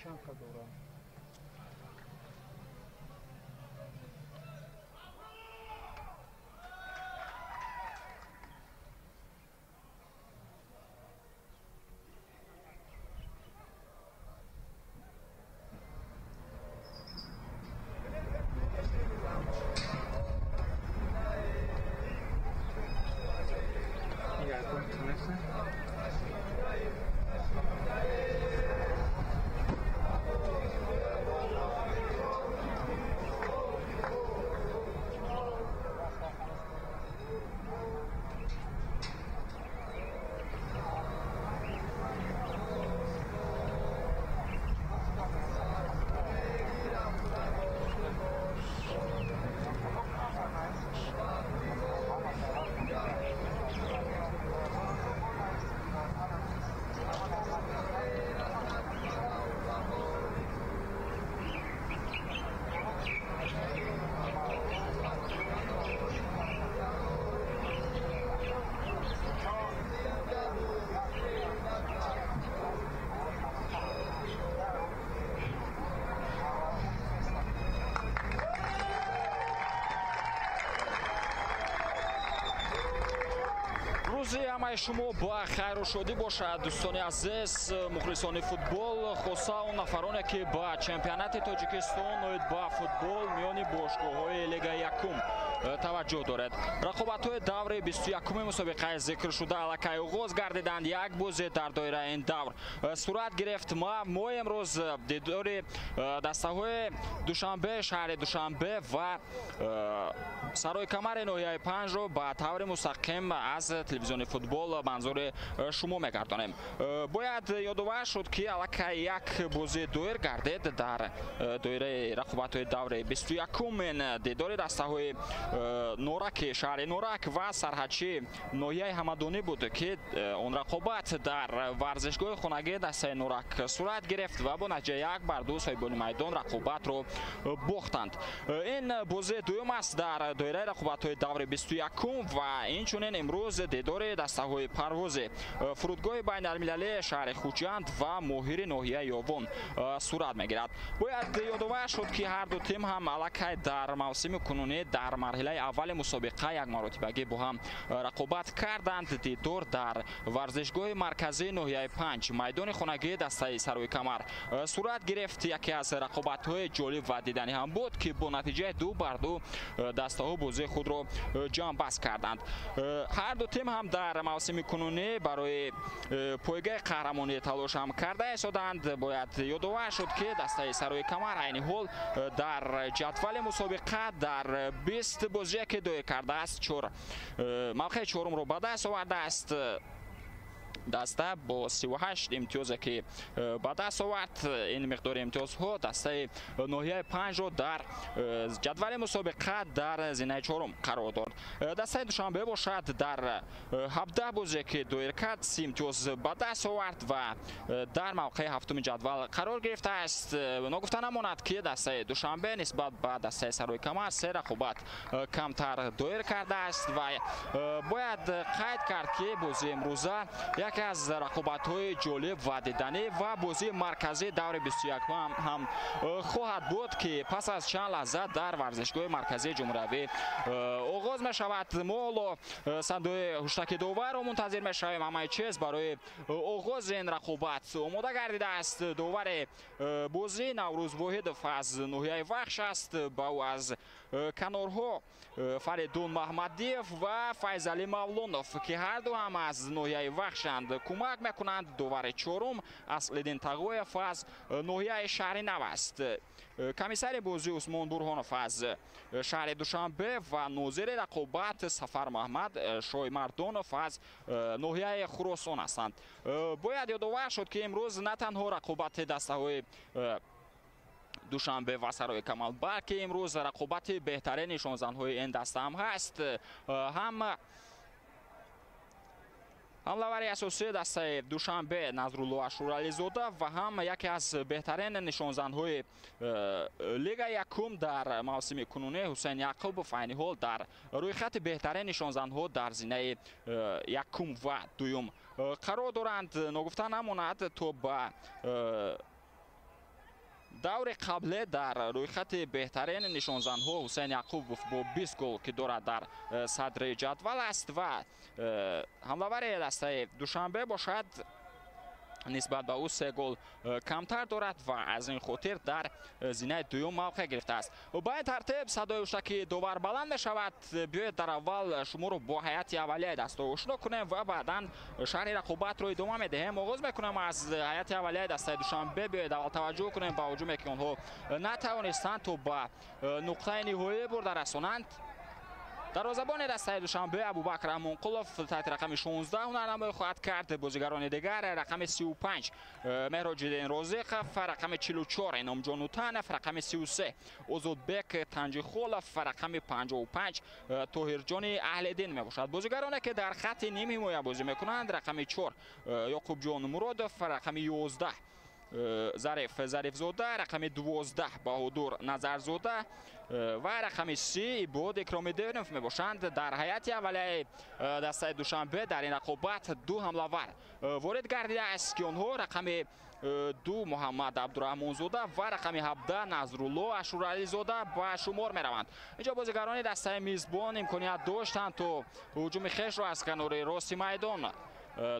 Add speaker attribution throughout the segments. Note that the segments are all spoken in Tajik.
Speaker 1: Чанд ка дорам.
Speaker 2: Ҳамаи шумо ба хайру шодӣ бошад, дӯстони азиз, мухлисони футбол, хоса он нафароне ки ба чемпионати Тоҷикистон оид ба футбол миёни бошгоҳҳои Лигаи якум таваҷҷӯҳ доред. Рақобатҳои даври 21-уми мусобиқаи зикршуда аллакай оғоз гардиданд. Як бозӣ дар доираи ин давр сурат гирифт. Мо имрӯз дидори дастаҳои Душанбе, шаҳри Душанбе ва Сарои Камари ноҳияи Панҷро ба таври мустақим аз телевизиони футбол манзури шумо мегардонем. Бояд ёдовар шуд, ки аллакай як бозӣ доир гардид дар доираи рақобатҳои даври 21-ум. Дидори дастаҳои Нораки, шаҳри Норак ва сарҳадчии ноҳияи Ҳамадонӣ буд, ки он рақобат дар варзишгоҳи хонагии дастаи Норак сурат гирифт ва бо натиҷаи 1-2 соҳибони майдон рақобатро бохтанд. Ин бозии дуюм аст дар доираи рақобатҳои даври 21-ум ва инчунин имрӯз дидори дастаҳои парвози фурудгоҳи байналмилалии шаҳри Хуҷанд ва моҳири ноҳияи Ёвон сурат мегирад. Бояд ёдовар шуд, ки ҳар ду тим ҳам аллакай дар мавсими кунунӣ дар марҳилаи аввали мусобиқа як маротибагӣ бо ҳам рақобат карданд. Дидор дар варзишгоҳи марказии ноҳияи Панҷ, майдони хонагии дастаи Сарои Камар сурат гирифт. Яке аз рақобатҳои ҷолиб ва диданӣ ҳам буд, ки бо натиҷаи 2-2 дастаҳо бозии худро ҷамъбаст карданд. Ҳар ду тим ҳам дар мавсими кунунӣ барои пойгаи қаҳрамонӣ талош ҳам карда истоданд. Бояд ёдовар шуд, ки дастаи Сарои Камар айни ҳол дар ҷадвали мусобиқа дар 20 бозие ки доир кардааст, мавқеи чорумро ба даст овардааст. Даста бо 38 имтиёзе ки ба даст овард, ин миқдори имтиёзҳо дастаи ноҳияи Панҷро дар ҷадвали мусобиқа дар зинаи чорум қарор дод. Дастаи Душанбе бошад дар 17 бозе ки доир кард, 30 имтиёз ба даст овард ва дар мавқеи ҳафтуми ҷадвал қарор гирифтааст. Ногуфта намонад, ки дастаи Душанбе нисбат ба дастаи Сарои Камар 3 рақобат камтар доир кардааст ва бояд қайд кард, ки бозии имрӯза яке аз рақобатҳои ҷолиб ва диданӣ ва бозии марказии даври 21 ҳам хоҳад буд, ки пас аз чанд лаҳза дар варзишгоҳи марказии ҷумҳуриявӣ оғоз мешавад. Мо ҳоло сандуқи ҳуштаки доварро мунтазир мешавем. Ҳамаи чиз барои оғози ин рақобат омода гардидааст. Довари бозӣ Наврӯз Воҳидов аз ноҳияи Вахш аст. Ба ӯ аз канорҳо Фаридун Маҳмадиев ва Файзалӣ Мавлонов, ки ҳар ду ҳам аз ноҳияи Вахшанд, кӯмак мекунанд. Довари чорум Аслиддин Тағоев аз ноҳияи шаҳри Нав аст. Комиссари бозӣ Усмон Бурҳонов аз шаҳри Душанбе ва нозири рақобат Сафар Маҳмад Шоимардонов аз ноҳияи Хуросон ҳастанд. Бояд ёдовар шуд, ки имрӯз на танҳо рақобати дастаҳои Душанбе ва Сарои Камал, балки имрӯз рақобати беҳтарин нишонзанҳои ин даста ҳам ҳаст. Ҳам ҳамлавари асосии дастаи Душанбе Назрулло Ашурализода ва ҳам яке аз беҳтарин нишонзанҳои Лигаи якум дар мавсими кунунӣ Ҳусайн Яқубов айни ҳол дар рӯйхати беҳтарин нишонзанҳо дар зинаи якум ва дуюм қарор доранд. Ногуфта намонад, то ба Даври қабле дар рӯйхати беҳтарин нишонзанҳо Ҳусайн Яқубов бо 20 гол, ки дорад, дар садри ҷадвал аст ва ҳамлавари дастаи Душанбе бошад, нисбат ба ӯ 3 гол камтар дорад ва аз ин хотир дар зинаи дуюм мавқеъ гирифтааст. Ба ин тартиб садои ҳуштаки довар баланд мешавад. Биёед, дар аввал шуморо бо ҳайати аввалияи дастаҳо ошно кунем ва баъдан шарҳи рақобатро идома медиҳем. Оғоз мекунам аз ҳайати аввалияи дастаи Душанбе. Биёед, аввал таваҷҷӯҳ кунем ба ҳуҷуме, ки онҳо натавонистанд то ба нуқтаи ниҳоӣ бурда расонанд. Дарвозабони дастаи Душанбе Абубакр Амонқулов таҳти рақами 16 ҳунарнамоӣ хоҳад кард. Бозигарони дигар: рақами 35 Меҳроҷиддин Розиқов, рақами 44 Иномҷон Утанов, рақами 33 Озодбек Танҷихолов, рақами 55 Тоҳирҷони Аҳлиддин мебошад. Бозигароне, ки дар хатти нимҳимоя бозӣ мекунанд: рақами 4 Ёқубҷон Муродов, рақами 11 Зариф Зарифзода, рақами 12 Баҳодур Назарзода ва рақами 30 Ибод Икромиддинов мебошанд. Дар ҳайати аввалияи дастаи Душанбе дар ин рақобат ду ҳамлавар ворид гардидааст, ки онҳо рақами 2 Муҳаммад Абдураҳмонзода ва рақами 17 Назрулло Ашурализода ба шумор мераванд. Инҷо бозигарони дастаи мизбон имконият доштанд, то ҳуҷуми хешро аз канори рости майдон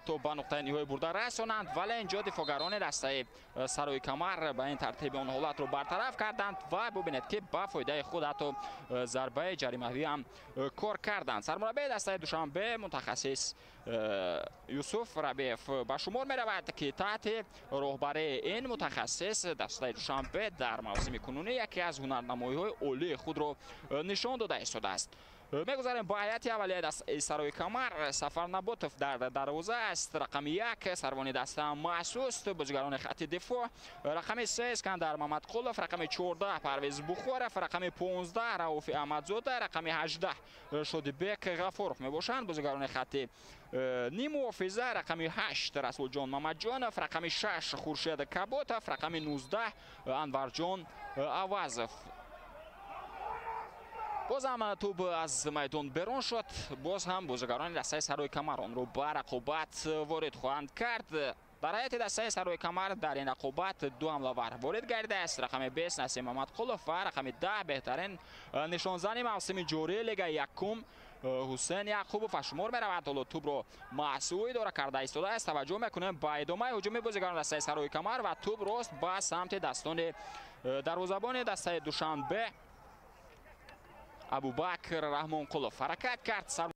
Speaker 2: то ба нуқтаи ниҳоӣ бурда расонанд, вале инҷо дифоъгарони дастаи Сарои Камар ба ин тартиби он ҳолатро бартараф карданд ва бубинед, ки ба фоидаи худ ҳатто зарбаи ҷаримавӣ ҳам кор карданд. Сармураббии дастаи Душанбе мутахассис Юсуф Рабиев ба шумор меравад, ки таҳти роҳбарии ин мутахассис дастаи Душанбе дар мавсими кунунӣ яке аз ҳунарнамоиҳои олии худро нишон дода истодааст. Мегузарем ба ҳайати аввалияи дастаи Сарои Камар. Сафар Наботов дар дарвоза аст, рақами 1 сарвони даста маҳсуст. Бозигарони хатти дифоъ: рақами 3 Искандар Мамадқулов, рақами 14 Парвиз Бухоров, рақами 15 Рауфи Аҳмадзода, рақами 18 Шодибек Ғафуров мебошанд. Бозигарони хатти ниммуҳофиза: рақами 8 Расулҷон Мамадҷонов, рақами 6 Хуршед Каботов, рақами 19 Анварҷон Авазов. Боз ҳам тӯб аз майдон берун шуд. Боз ҳам бозигарони дастаи Сарои Камар онро ба рақобат ворид хоҳанд кард. Дар ҳайати дастаи Сарои Камар дар ин рақобат ду ҳамлавар ворид гардидааст: рақами 20 Насим Мамадқулов ва рақами 10 беҳтарин нишонзани мавсими ҷории Лигаи якум Ҳусайн Яқубов ба шумор меравад. Ҳоло тӯбро маҳсӯ идора карда истодааст. Таваҷҷӯҳ мекунем ба идомаи ҳуҷуми бозигарони дастаи Сарои Камар ва тӯб рост ба самти дастони дарвозабони дастаи Душанбе Абубакр Раҳмонқулов ҳаракат кард.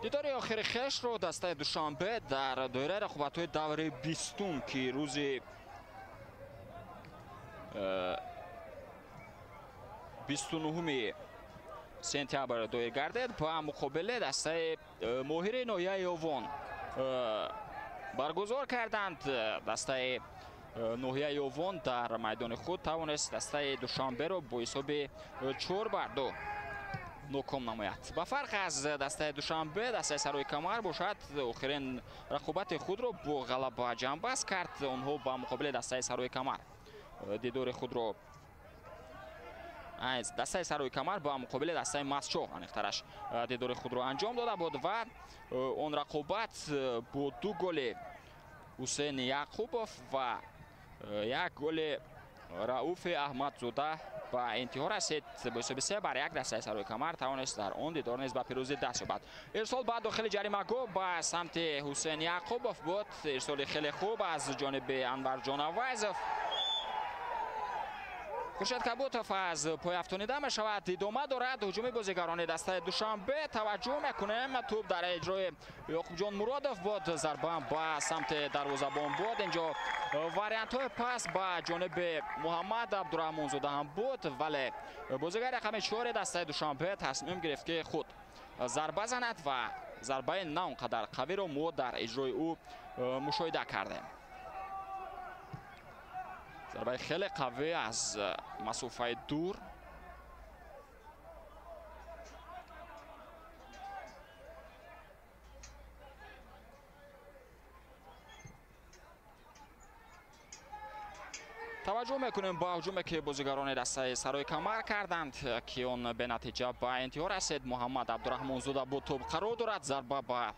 Speaker 2: Дидори охири хешро дастаи Душанбе дар доираи рақобатҳои даври 20-ум, ки рӯзи 29 сентябр доир гардид, ба муқобили дастаи моҳири ноҳияи Ёвон баргузор карданд. Дастаи ноҳияи Ёвон дар майдони худ тавонист дастаи Душанберо бо ҳисоби 4-2 ноком намояд. Ба фарқ аз дастаи Душанбе, дастаи Сарои Камар бошад охирин рақобати худро бо ғалаба ҷамъбаст кард. Онҳо ба муқобили дастаи Сарои Камар дидори худро дастаи Сарои Камар ба муқобили дастаи Масчоҳ аниқтараш дидори худро анҷом дода буд ва он рақобат бо 2 голи Ҳусейн Яқубов ва 1 голи Рауфи Аҳмадзода ба интиҳо расид. Бо ҳисоби 3-1 дастаи Сарои Камар тавонист дар он дидор низ ба пирӯзӣ даст ёбад. Ирсол ба дохили ҷаримагоҳ ба самти Ҳусейн Яқубов буд. Ирсоли хеле хуб аз ҷониби Анварҷон Авайзов. Хуршед Каботов аз пой афтонида мешавад. Идома дорад ҳуҷуми бозигарони дастаи Душанбе. Таваҷҷӯҳ мекунем, тӯб дар иҷрои Ёқубҷон Муродов буд. Зарба ба самти дарвозабон буд. Инҷо вариантҳои пас ба ҷониби Муҳаммад Абдураҳмонзода ҳам буд, вале бозигари рақами 4 дастаи Душанбе тасмим гирифт, ки худ зарба занад ва зарбаи на он қадар қавиро мо дар иҷрои ӯ мушоҳида кардем. Зарбаи хеле қавӣ аз масофаи дур. Таваҷҷӯҳ мекунем ба ҳуҷуме, ки бозигарони дастаи Сарои Камар карданд, ки он бенатиҷа ба интиҳо расид. Муҳаммад Абдураҳмонзода бо тӯб қарор дорад. Зарба ба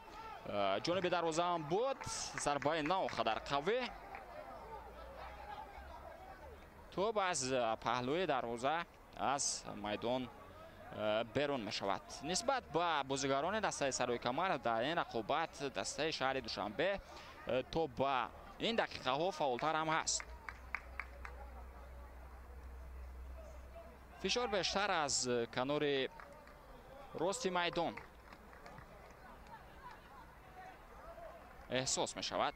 Speaker 2: ҷониби дарвоза ҳам буд. Зарбаи на он қадар қавӣ. Тӯб аз паҳлӯи дарвоза аз майдон берун мешавад. Нисбат ба бозигарони дастаи Сарои Камар дар ин рақобат дастаи шаҳри Душанбе то ба ин дақиқаҳо фаъолтар ҳам ҳаст. Фишор бештар аз канори рости майдон эҳсос мешавад.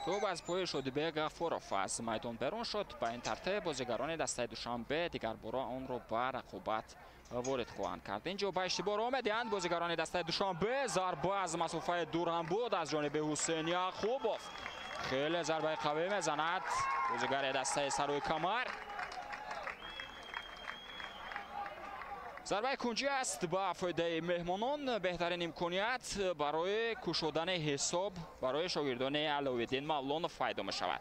Speaker 2: Тӯб аз пои Шодибек Ғафуров аз майдон берун шуд. Ба ин тартиб бозигарони дастаи Душанбе дигарбора онро ба рақобат ворид хоҳанд кард. Инҷо ба иштибоҳ роҳ медиҳанд бозигарони дастаи Душанбе. Зарба аз масофаи дур ҳам буд аз ҷониби Ҳусейн Яқубов. Хеле зарбаи қавӣ мезанад бозигари дастаи Сарои Камар. Зарбаи кунҷӣ аст ба фоидаи меҳмонон. Беҳтарин имконият барои кушодани ҳисоб барои шогирдони Аловиддин Мавлонов пайдо мешавад.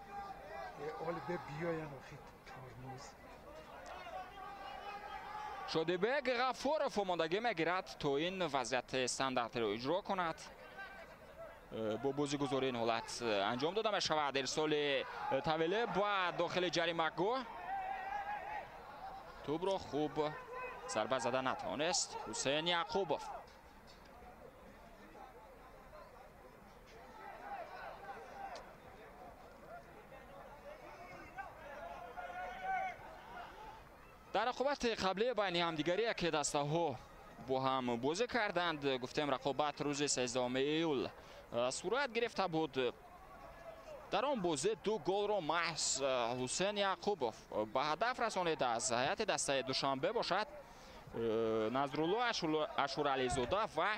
Speaker 2: Шодибек Ғафуров омодагӣ мегирад то ин вазъияти стандартиро иҷро кунад. Бо бозигузорӣ ин ҳолат анҷом дода мешавад. Ирсоли тавиле ба дохили ҷаримагоҳ. Тӯбро хуб зарба зада натавонист Ҳусейн Яқубов. Дар рақобати қаблӣ байни ҳамдигарӣ яке дастаҳо бо ҳам бозӣ карданд. Гуфтем рақобат рӯзи 13 июл сурат гирифта буд. Дар он бозӣ 2 голро маҳз Ҳусейн Яқубов ба ҳадаф расонид. Аз ҳайати дастаи Душанбе бошад Назрулло Ашурализода ва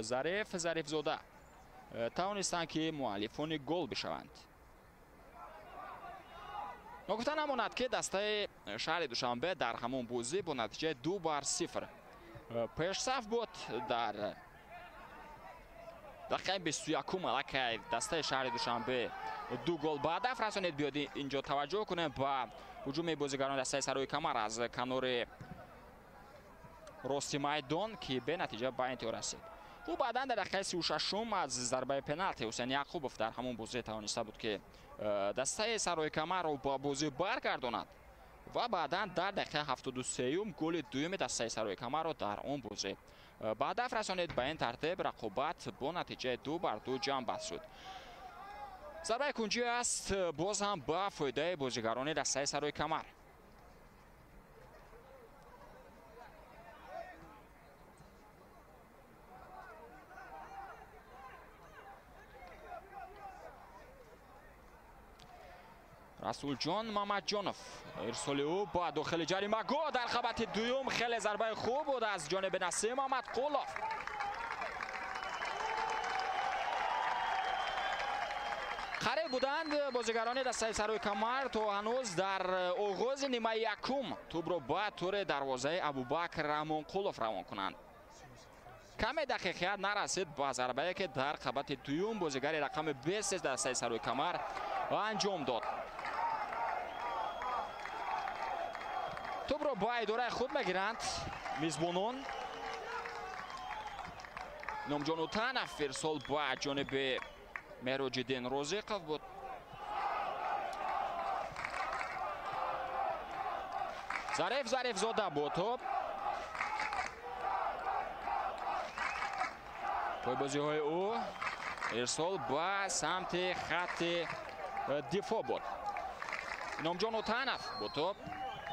Speaker 2: Зариф Зарифзода тавонистанд, ки муаллифони гол бишаванд. Ногуфта намонад, ки дастаи шаҳри Душанбе дар ҳамон бозӣ бо натиҷаи 2-0 пешсаф буд. Дар дақиқаи 21 аллакай дастаи шаҳри Душанбе 2 гол ба ҳадаф расонид. Биёд инҷо таваҷҷӯҳ кунем ба ҳуҷуми бозигарони дастаи Сарои Камар аз канори рости майдон, ки бенатиҷа ба интиҳо расид. Ӯ баъдан дар дақиқаи 36 аз зарбаи пеналти Ҳусейн Яқубов дар ҳамон бозӣ тавониста буд, ки дастаи Сарои Камарро ба бозӣ баргардонад ва баъдан дар дақиқаи 73 голи дуюми дастаи Сарои Камарро дар он бозӣ ба ҳадаф расонид. Ба ин тартиб рақобат бо натиҷаи 2-2 ҷамъбаст шуд. Зарбаи кунҷӣ аст боз ҳам ба фоидаи бозигарони дастаи Сарои Камар. Расулҷон Мамаджонов ирсоли ӯ ба дохили ҷаримагоҳ дар қабати дуюм. Хеле зарбаи хуб буд аз ҷониби Насим Мамадқулов. Қариб буданд бозигарони дастаи Сарои Камар то ҳанӯз дар оғози нимаи якум тӯбро ба тури дарвозаи Абубакр Раҳмонқулов равон кунанд. Каме дақиқият нарасид ба зарбае, ки дар қабати дуюм бозигари рақами 23 дастаи Сарои Камар анҷом дод. Тӯбро ба идораи худ мегиранд мизбонон. Номҷон Утанов ирсол ба ҷониби Мероҷиддин Розиқов буд. Зариф Зарифзода бо тӯб. Пойбозиҳои ӯ ирсол ба самти хатти дифоъ буд. Номҷон Утанов бо тӯб.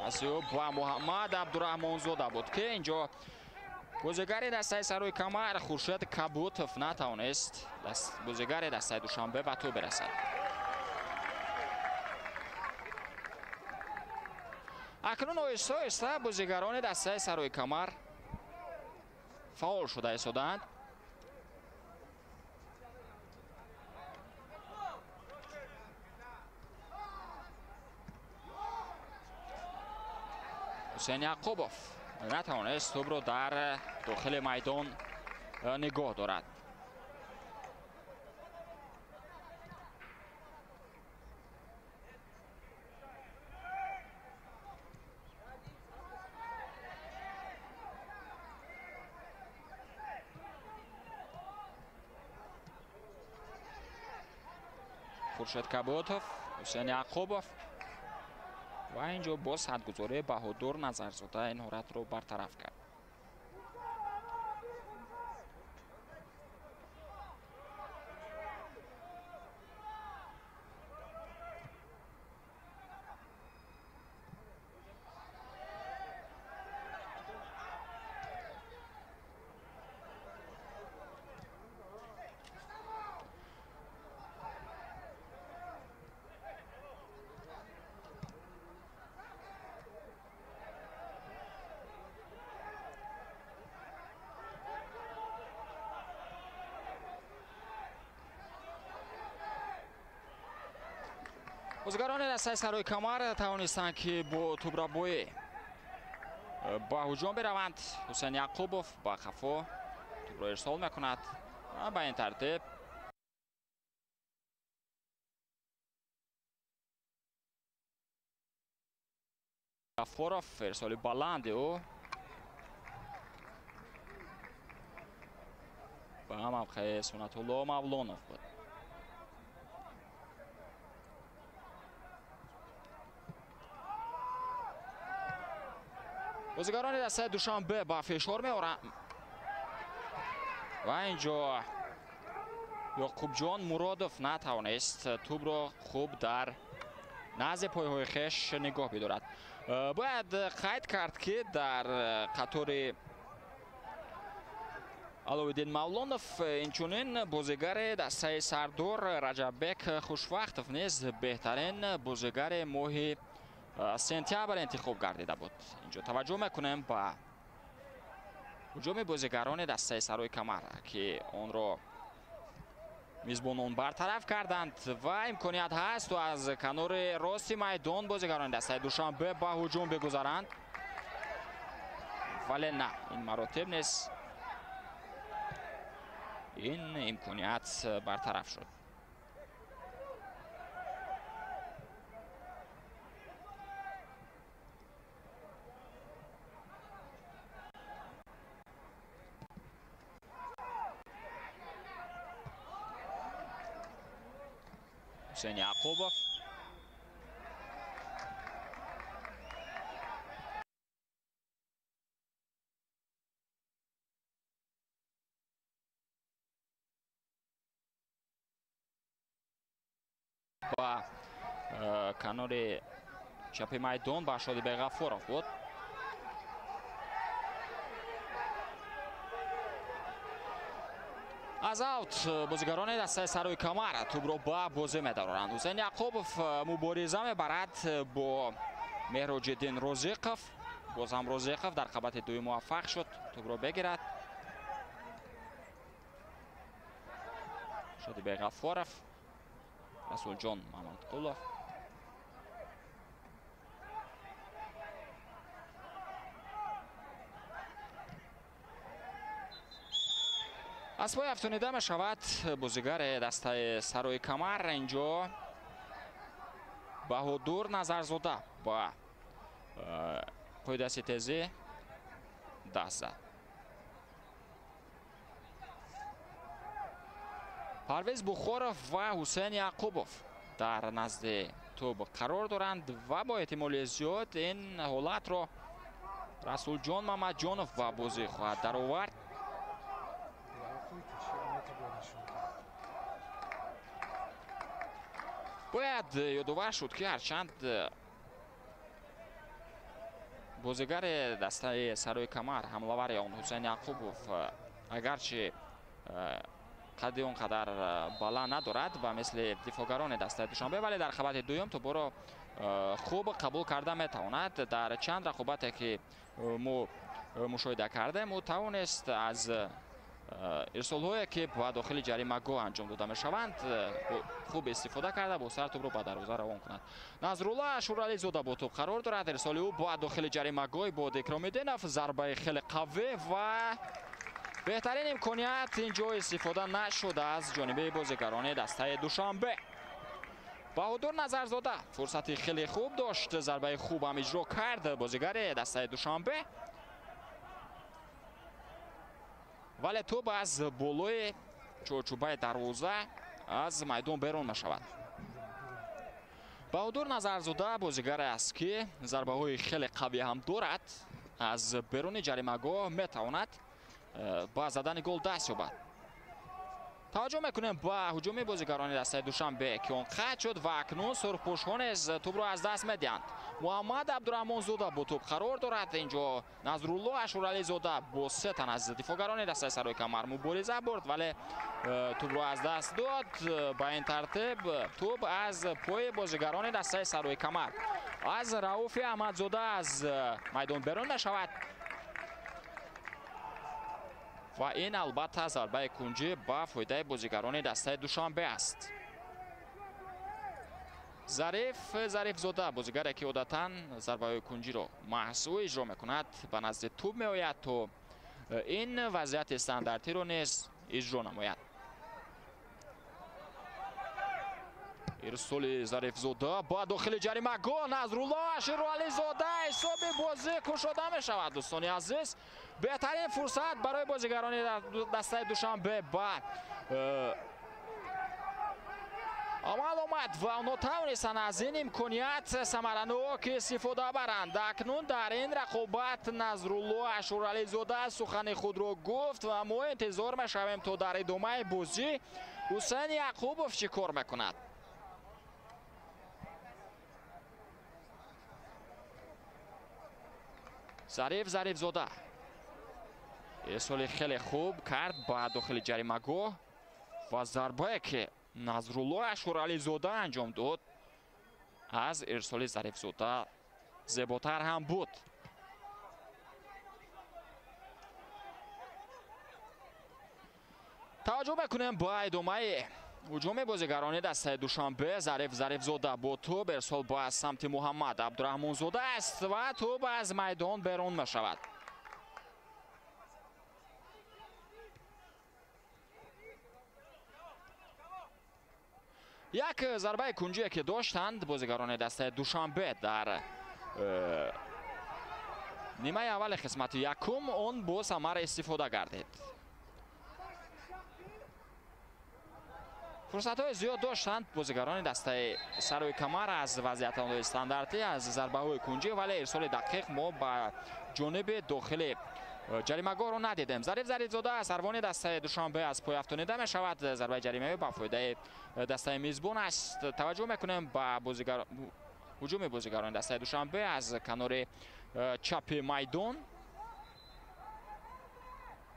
Speaker 2: Паси ӯ ба Муҳаммад Абдураҳмонзода буд, ки инҷо бозигари дастаи Сарои Камар Хуршед Кабутов натавонист бозигари дастаи Душанбе ба тӯб бирасад. Акнун оҳиста оҳиста бозигарони дастаи Сарои Камар фаъол шуда истодаанд. Ҳусейн Яқубов натавонист тӯбро дар дохили майдон нигоҳ дорад. Хуршед Каботов, Ҳусейн Яқубов ва инҷо боз ҳадгузории Баҳодур Назарзода ин ҳолатро бартараф кард. Бозигарони дастаи Сарои Камар тавонистанд, ки бо тӯбрабоӣ ба ҳуҷум бираванд. Ҳусейн Яқубов ба қафо тӯбро ирсол мекунад. Ба ин тартиб Ғаффоров ирсоли баланди ӯ ба мавқеи Сунатулло Мавлонов буд. Бозигарони дастаи Душанбе ба фишор меоранд ва инҷо Ёқубҷон Муродов натавонист тӯбро хуб дар назди пойҳои хеш нигоҳ бидорад. Бояд қайд кард, ки дар қатори Аловиддин Мавлонов инчунин бозигари дастаи Сардор Раҷаббек Хушвақтов низ беҳтарин бозигари моҳи сентябр интихоб гардида буд. Инҷо таваҷҷӯҳ мекунем ба ҳуҷуми бозигарони дастаи Сарои Камар, ки онро мизбонон бартараф карданд ва имконият ҳаст то аз канори рости майдон бозигарони дастаи Душанбе ба ҳуҷум бигузаранд, вале на, ин маротиб нест, ин имконият бартараф шуд. Ҳусейн Яқубов ба канори чапи майдон ба Шодибек Ғаффоров буд. Аз аут бозигарони дастаи Сарои Камар тӯбро ба бозӣ медароранд. Ҳусайн Яқубов мубориза мебарад бо Меҳроҷиддин Розиқов. Боз ҳам Розиқов дар қабати дуюм муваффақ шуд тӯбро бигирад. Шодибек Ғаффоров, Расулҷон Мамадқулов. Аз пой афтонида мешавад бозигари дастаи Сарои Камар. Инҷо Баҳодур Назарзода ба қоидаси тезӣ даст зад. Парвез Бухоров ва Ҳусайн Яқубов дар назди тӯб қарор доранд ва бо эҳтимоли зиёд ин ҳолатро Расулҷон Мамадҷонов ба бозӣ хоҳад даровард. Бояд ёдовар шуд, ки ҳарчанд бозигари дастаи Сарои Камар, ҳамлавари он Ҳусайн Яқубов, агарчи қадди он қадар баланд надорад ва мисли дифоъгарони дастаи Душанбе, вале дар қабати дуюм тӯбро хуб қабул карда метавонад. Дар чанд рақобате ки мо мушоҳида кардем, ӯ тавонист аз ирсолҳое ки ба дохили ҷаримагоҳ анҷом дода мешаванд хуб истифода карда бо сар тӯбро ба дарвоза равон кунад. Назрулло Ашурализода бо тӯб қарор дорад. Ирсоли ӯ ба дохили ҷаримагоҳи бо Икромиддинов, зарбаи хеле қавӣ ва беҳтарин имконият инҷо истифода нашуд аз ҷониби бозигарони дастаи Душанбе. Баҳодур Назарзода фурсати хеле хуб дошт, зарбаи хуб ҳам иҷро кард бозигари дастаи Душанбе, вале тӯб аз болои чорчӯбаи дарвоза аз майдон берун мешавад. Баҳодур Назарзода бозигаре аст, ки зарбаҳои хеле қавӣ ҳам дорад, аз беруни ҷаримагоҳ метавонад ба задани гол даст ёбад. Таваҷҷӯҳ мекунем ба ҳуҷуми бозигарони дастаи Душанбе, ки он қатъ шуд ва акнун сурхпӯшҳо низ тӯбро аз даст медиҳанд. Муҳаммад Абдураҳмонзода бо тӯб қарор дорад. Инҷо Назрулло Ашурализода бо се тан аз дифоъгарони дастаи Сарои Камар мубориза бурд, вале тӯбро аз даст дод. Ба ин тартиб тӯб аз пои бозигарони дастаи Сарои Камар аз Рауфи Аҳмадзода аз майдон берун мешавад ва ин албатта зарбаи кунҷӣ ба фоидаи бозигарони дастаи Душанбе аст. Зариф Зарифзода, бозигаре ки одатан зарбаҳои кунҷиро маҳз ӯ иҷро мекунад, ба назди тӯб меояд то ин вазъияти стандартиро низ иҷро намояд. Ирсоли Зарифзода ба дохили ҷаримагоҳ, Назрулло Аширализода, ҳисоби бозӣ кушода мешавад. Дӯстони азиз, беҳтарин фурсат барои бозигарони дастаи Душанбе ба амал омад ва онҳо тавонистанд аз ин имконият самаранок истифода баранд. Акнун дар ин рақобат Назрулло Ашурализода сухани худро гуфт ва мо интизор мешавем то дар идомаи бозӣ Ҳусайн Яқубов чӣ кор мекунад. Зариф Зарифзода ирсоли хеле хуб кард ба дохили ҷаримагоҳ ва зарбае ки Назрулло Ашурализода анҷом дод аз ирсоли Зарифзода зеботар ҳам буд. Таваҷҷӯҳ мекунем ба идомаи ҳуҷуми бозигарони дастаи Душанбе. Зариф Зарифзода бо тӯб, ирсол ба самти Муҳаммад Абдураҳмонзода аст ва тӯб аз майдон берун мешавад. Як зарбаи кунҷие ки доштанд бозигарони дастаи Душанбе дар нимаи аввали қисмати якум, он бо самар истифода гардид. Фурсатҳои зиёд доштанд бозигарони дастаи Сарои Камар аз вазъиятҳои стандартӣ, аз зарбаҳои кунҷӣ, вале ирсоли дақиқ мо ба ҷониби дохили ҷаримагоҳро надидем. Зариф Зарифзода, сарвони дастаи Душанбе, аз пой афтонида мешавад. Зарбаи ҷаримавӣ ба фоидаи дастаи мизбон аст. Таваҷҷӯҳ мекунем ба ҳуҷуми бозигарони дастаи Душанбе аз канори чапи майдон.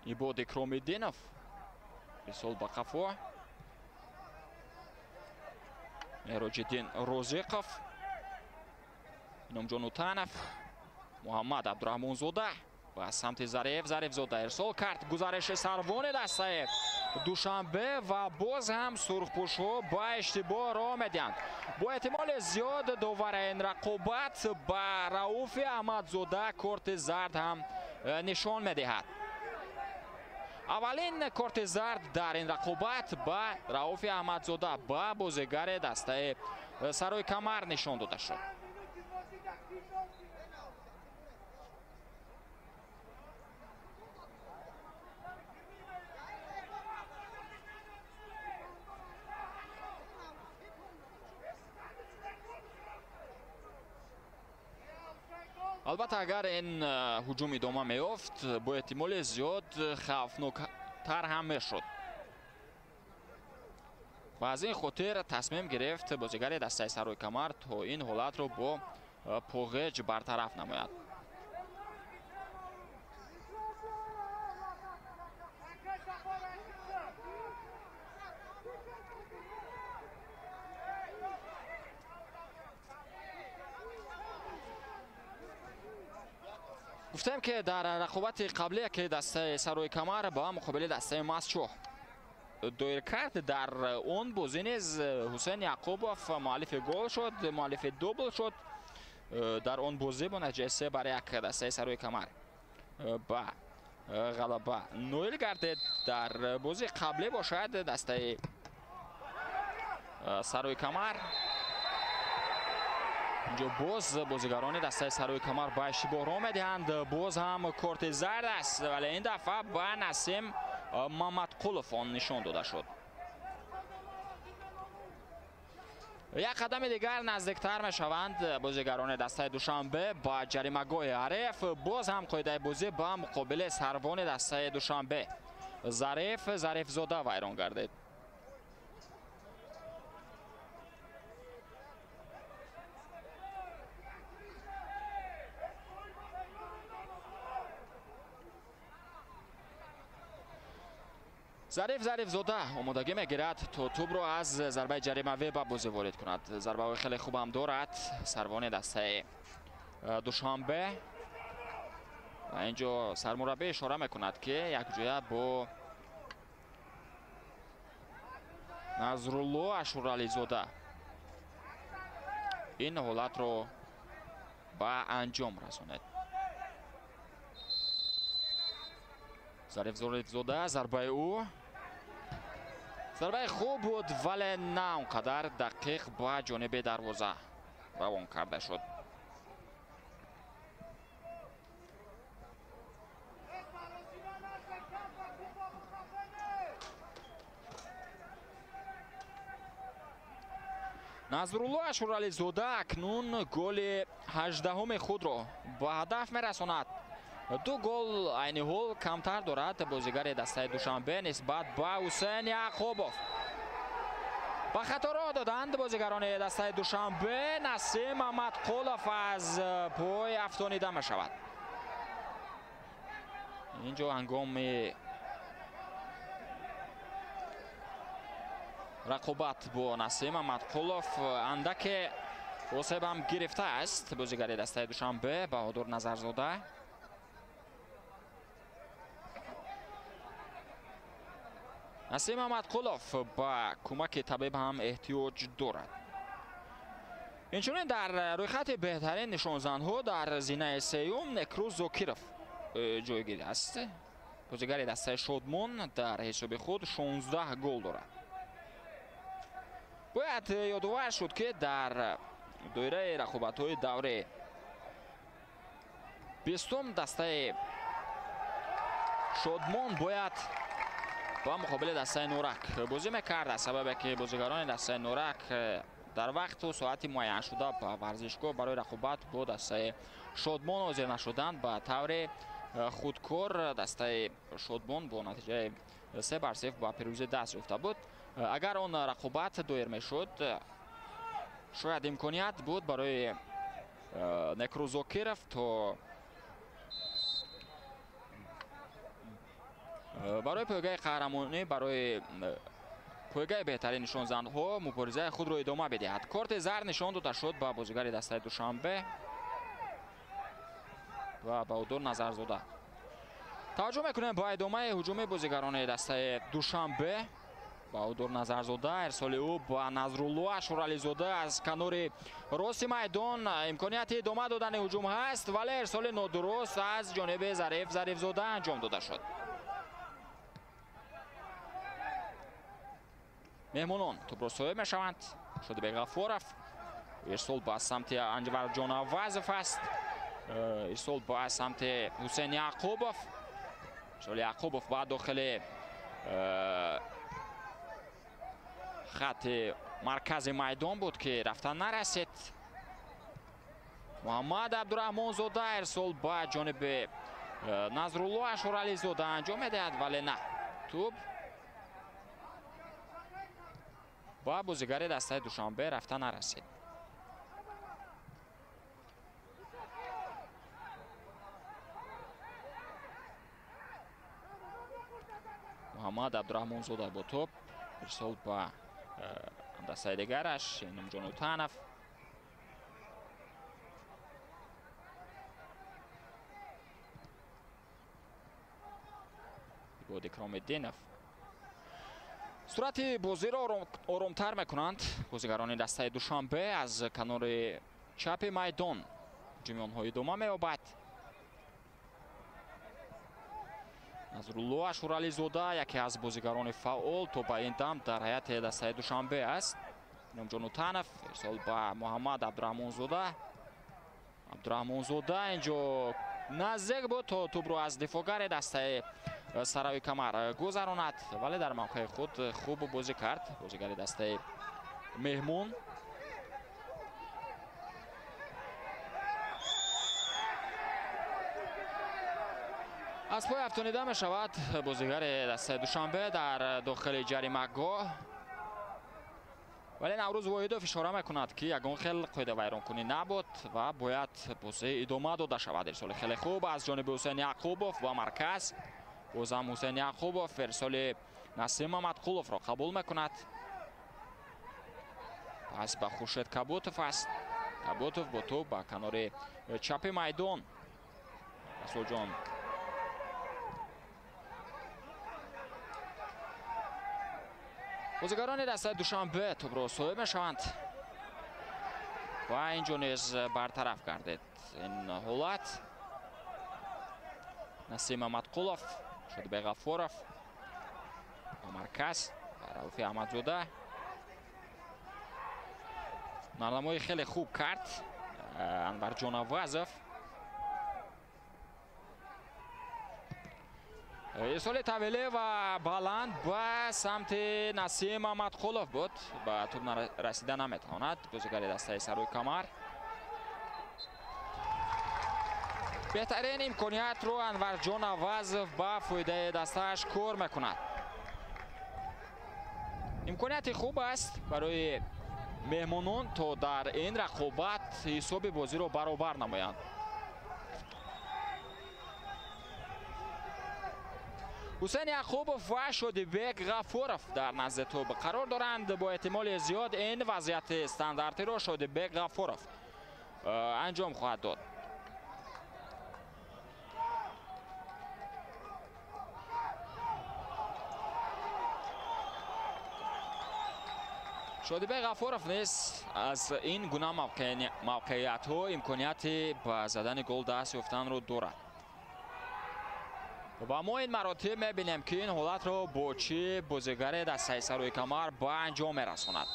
Speaker 2: Ибод Икромиддинов Ирсол ба қафо. Меҳроҷиддин Розиқов, Иномҷон Утанов, Муҳаммад Абдураҳмонзода ба самти Зариф. Зарифзода ирсол кард. Гузариши сарвони дастаи Душанбе ва боз ҳам сурхпӯшҳо ба иштибоҳ роҳ медиҳанд. Бо эҳтимоли зиёд довари ин рақобат ба Рауфи Аҳмадзода корти зард ҳам нишон медиҳад. Аввалин корти зард дар ин рақобат ба Рауфи Аҳмадзода, ба бозигари дастаи Сарои Камар нишон дода шуд. Албатта, агар ин ҳуҷум идома меёфт, бо эҳтимоли зиёд хавфноктар ҳам мешуд. Ва аз ин хотир тасмим гирифт бозигари дастаи Сарои Камар то ин ҳолатро бо поғеҷ бартараф намояд. Гуфтем, ки дар рақобати қаблие, ки дастаи Сарои Камар ба муқобили дастаи Масчоҳ доир кард, дар он бозӣ низ Ҳусейн Яқубов муаллифи гол шуд, муаллифи дубл шуд. Дар он бозӣ бо натиҷаи 3-1 дастаи Сарои Камар ба ғалаба ноил гардид. Дар бозии қаблӣ бошад, дастаи Сарои Камар, инҷо боз бозигарони дастаи Сарои Камар ба иштибоҳ роҳ медиҳанд. Боз ҳам корти зард аст, вале ин дафъа ба Насим Мамадқулов он нишон дода шуд. Як қадами дигар наздиктар мешаванд бозигарони дастаи Душанбе ба ҷаримагоҳи ҳариф. Боз ҳам қоидаи бозӣ ба муқобили сарвони дастаи Душанбе Зариф Зарифзода вайрон гардид. Зариф Зарифзода омодагӣ мегирад то тӯбро аз зарбаи ҷаримавӣ ба бозӣ ворид кунад. Зарбаҳои хеле хубам дорад сарвони дастаи Душанбе. Ва инҷо сармураббӣ ишора мекунад, ки якҷоя бо Назрулло Ашурализода ин ҳолатро ба анҷом расонад. Зариф Зарифзода, зарбаи ӯ зарбаи хуб буд, вале на он қадар дақиқ ба ҷониби дарвоза равон карда шуд. Назрулло Ашурализода акнун голи 18-уми худро ба ҳадаф мерасонад. Ду гол айни ҳол камтар дорад бозигари дастаи Душанбе нисбат ба Ҳусейн Яқубов. Ба хато роҳ доданд бозигарони дастаи Душанбе. Насим Мамадқулов аз пой афтонида мешавад. Инҷо ҳангоми рақобат бо Насим Мамадқулов андаке осебам гирифтааст бозигари дастаи Душанбе Баҳодур Назарзода. Насим Мамадқулов ба кӯмаки табиб ҳам эҳтиёҷ дорад. Инчунин дар рӯйхати беҳтарин нишонзанҳо дар зинаи сеюм Некрӯз Зокиров ҷойгир аст. Бозигари дастаи Шодмон дар ҳисоби худ 16 гол дорад. Бояд ёдовар шуд, ки дар доираи рақобатҳои даври 20-ум дастаи Шодмон бояд ба муқобили дастаи Норак бозӣ мекард. Аз сабабе ки бозигарони дастаи Норак дар вақту соати муайяншуда ба варзишгоҳ барои рақобат бо дастаи Шодмон ҳозир нашуданд, ба таври худкор дастаи Шодмон бо натиҷаи 3-0 ба пирӯзӣ даст ёфта буд. Агар он рақобат доир мешуд, шояд имконият буд барои Некрӯз Зокиров то Барои пойгаи қаҳрамонӣ, барои пойгаи беҳтарин нишонзанҳо муборизаи худро идома бидиҳад. Корти зард нишон дода шуд ба бозигари дастаи Душанбе ва Баҳодур Назарзода. Таваҷҷӯҳ мекунем ба идомаи ҳуҷуми бозигарони дастаи Душанбе. Баҳодур Назарзода, ирсоли ӯ ба Назрулло Ашурализода аз канори рости майдон. Имконияти идома додани ҳуҷум ҳаст, вале ирсоли нодуруст аз ҷониби Зариф Зарифзода анҷом дода шуд. Меҳмонон тӯбро соҳиб мешаванд. Шодибек Ғафуров, ирсол ба самти Анварҷон Авазов аст. Ирсол ба самти Ҳусейн Яқубов. Ирсоли Яқубов ба дохили хати маркази майдон буд, ки рафтан нарасид. Муҳаммад Абдураҳмонзода ирсол ба ҷониби Назрулло Ашурализода анҷом медиҳад, вале на, тӯб ба бозигари дастаи Душанбе рафта нарасид. Муҳаммад Абдураҳмонзода бо тӯб ирсол ба дастаи дигараш Иномҷон Утанов. Ибод Икромиддинов. Сурати бозиро оромтар мекунанд бозигарони дастаи Душанбе. Аз канори чапи майдон ҳуҷуми онҳо идома меёбад. Назрулло Ашурализода яке аз бозигарони фаъол то ба ин дам дар ҳайати дастаи Душанбе аст. Иномҷон Утанов ирсол ба Муҳаммад Абдураҳмонзода. Абдураҳмонзода инҷо наздик буд то тӯбро аз дифоъгари дастаи Сарави Камар гузаронад, вале дар мавқеи худ хуб бозӣ кард бозигари дастаи меҳмон. Аз пой афтонида мешавад бозигари дастаи Душанбе дар дохили ҷаримагоҳ, вале Наврӯз Воҳидов ишора мекунад, ки ягон хел қоидавайронкунӣ набуд ва бояд бозӣ идома дода шавад. Ирсоли хеле хуб аз ҷониби Ҳусейн Яқубов ба марказ. Бозам Ҳусейн Яқубов ирсоли Насим Мамадқуловро қабул мекунад. Пас ба Хуршед Кабутов аст. Кабутов бо тӯб ба канори чапи майдон. Расулҷон бозигарони дастаи Душанбе тӯбро соҳиб мешаванд ва инҷо низ бартараф гардид ин ҳолат. Насим Мамадқулов, Шодибек Ғафуров ба марказ, Рауфи Аҳмадзода. Нарнамои хеле хуб кард Анварҷон Авазов. Ирсоли тавеле ва баланд ба самти Насим Мамадқулов буд. Ба тӯб расида наметавонад бозигари дастаи Сарои Камар. Беҳтарин имкониятро Анварҷон Авазов ба фоидаи дастааш кор мекунад. Имконияти хуб аст барои меҳмонон то дар ин рақобат ҳисоби бозиро баробар намоянд. Ҳусейн Яқубов ва Шодибек Ғафуров дар назди тӯб қарор доранд. Бо эҳтимоли зиёд ин вазъияти стандартиро Шодибек Ғафуров анҷом хоҳад дод. Шодибек Ғафуров низ аз ин гуна мавқеиятҳо имконияти ба задани гол даст ёфтанро дорад. Ва мо ин маротиб мебинем, ки ин ҳолатро бо чӣ бозигаре дастаи Сарои Камар ба анҷом мерасонад.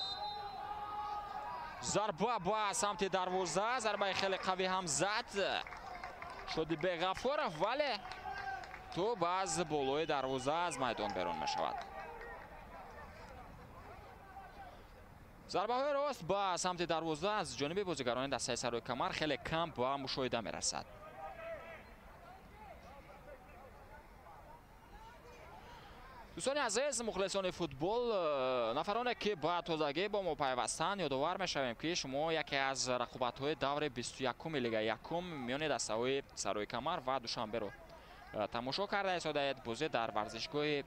Speaker 2: Зарба ба самти дарвоза, зарбаи хеле қавӣ ҳам зад Шодибек Ғафуров, вале тӯб аз болои дарвоза аз майдон берун мешавад. Зарбаҳои рост ба самти дарвоза аз ҷониби бозигарони дастаи Сарои Камар хеле кам ба мушоҳида мерасад. Дӯстони азиз, мухлисони футбол, нафароне ки ба тозагӣ бо мо пайвастанд, ёдовар мешавем, ки шумо яке аз рақобатҳои даври 21-уми Лигаи якум миёни дастаҳои Сарои Камар ва Душанберо тамошо карда истодаед. Бозӣ дар варзишгоҳи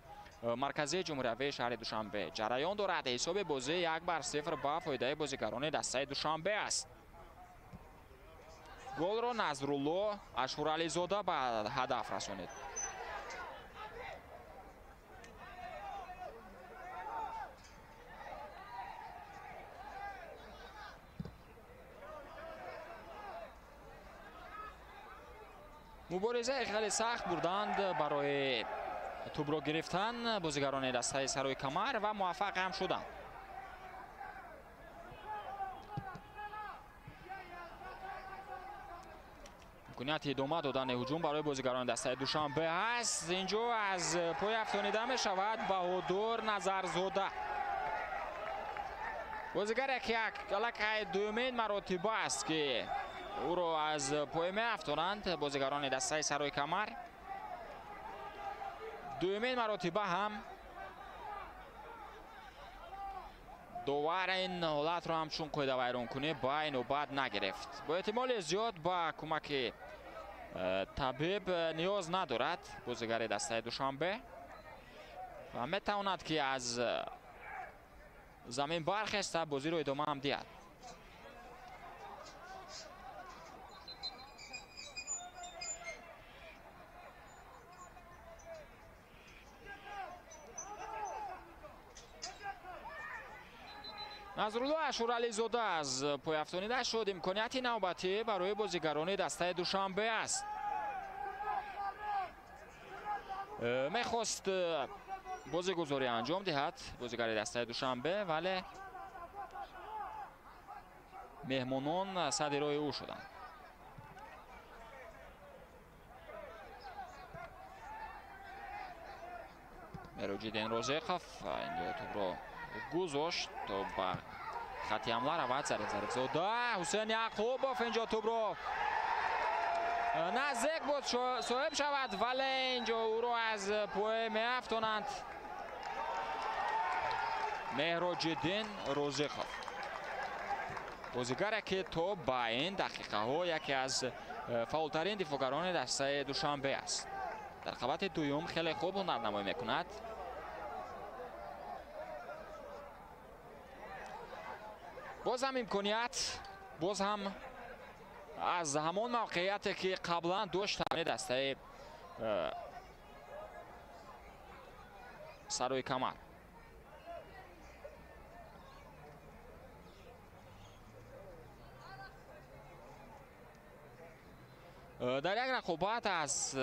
Speaker 2: марказии ҷумҳуриявии шаҳри Душанбе ҷараён дорад. Ҳисоби бозӣ 1-0 ба фоидаи бозигарони дастаи Душанбе аст. Голро Назрулло Ашурализода ба ҳадаф расонид. Муборизаи хеле сахт бурданд барои тӯбро гирифтан бозигарони дастаи Сарои Камар ва муваффақ ҳам шуданд. Имконияти идома додани ҳуҷум барои бозигарони дастаи Душанбе ҳаст. Инҷо аз пой афтонида мешавад Баҳодур Назарзода. Бозигаре ки аллакай дуюмин маротиба аст, ки ӯро аз пой меафтонанд бозигарони дастаи Сарои Камар. Дуюмин маротиба ҳам довар ин ҳолатро ҳамчун қоидавайронкунӣ ба инобат нагирифт. Бо эҳтимоли зиёд ба кӯмаки табиб ниёз надорад бозигари дастаи Душанбе ва метавонад, ки аз замин бархеста бозиро идома ҳам диҳад. Назрулло Ашурализода аз пойафтонида шуд. Имконияти навбатӣ барои бозигарони дастаи Душанбе аст. Мехост бозигузорӣ анҷом диҳад бозигари дастаи Душанбе, вале меҳмонон сади роҳи ӯ шуданд. Мероҷиддин Розиқов инҷо тӯбро гузошт то ба хати ҳамла равад. Зариф Зарифзода, Ҳусейн Яқубов инҷо тӯбро наздик буд соҳиб шавад, вале инҷо ӯро аз пой меафтонанд. Меҳроҷиддин Розиқов, бозигаре ки то ба ин дақиқаҳо яке аз фаъолтарин дифоъгарони дастаи Душанбе аст. Дар қабати дуюм хеле хуб ҳунарнамоӣ мекунад. Боз ҳам имконият, боз ҳам аз ҳамон мавқеияте ки қаблан дошт дастаи Сарои Камар. Дар як рақобат аз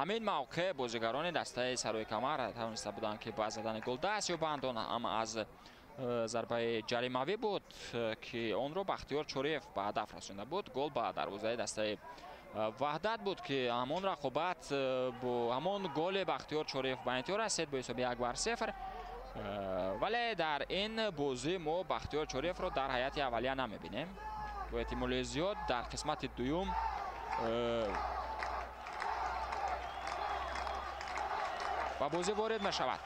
Speaker 2: ҳамин мавқеъ бозигарони дастаи Сарои Камар тавониста буданд, ки ба задани гол даст ёбанд. Он ҳам аз зарбаи ҷаримавӣ буд, ки онро Бахтиёр Чориев ба ҳадаф расонда буд. Гол ба дарвозаи дастаи Ваҳдат буд, ки ҳамон рақобат бо ҳамон голи Бахтиёр Чориев ба интиҳо расид бо ҳисоби 1-0. Вале дар ин бозӣ мо Бахтиёр Чориевро дар ҳайати аввалия намебинем. Бо эҳтимоли зиёд дар қисмати дуюм ба бозӣ ворид мешавад.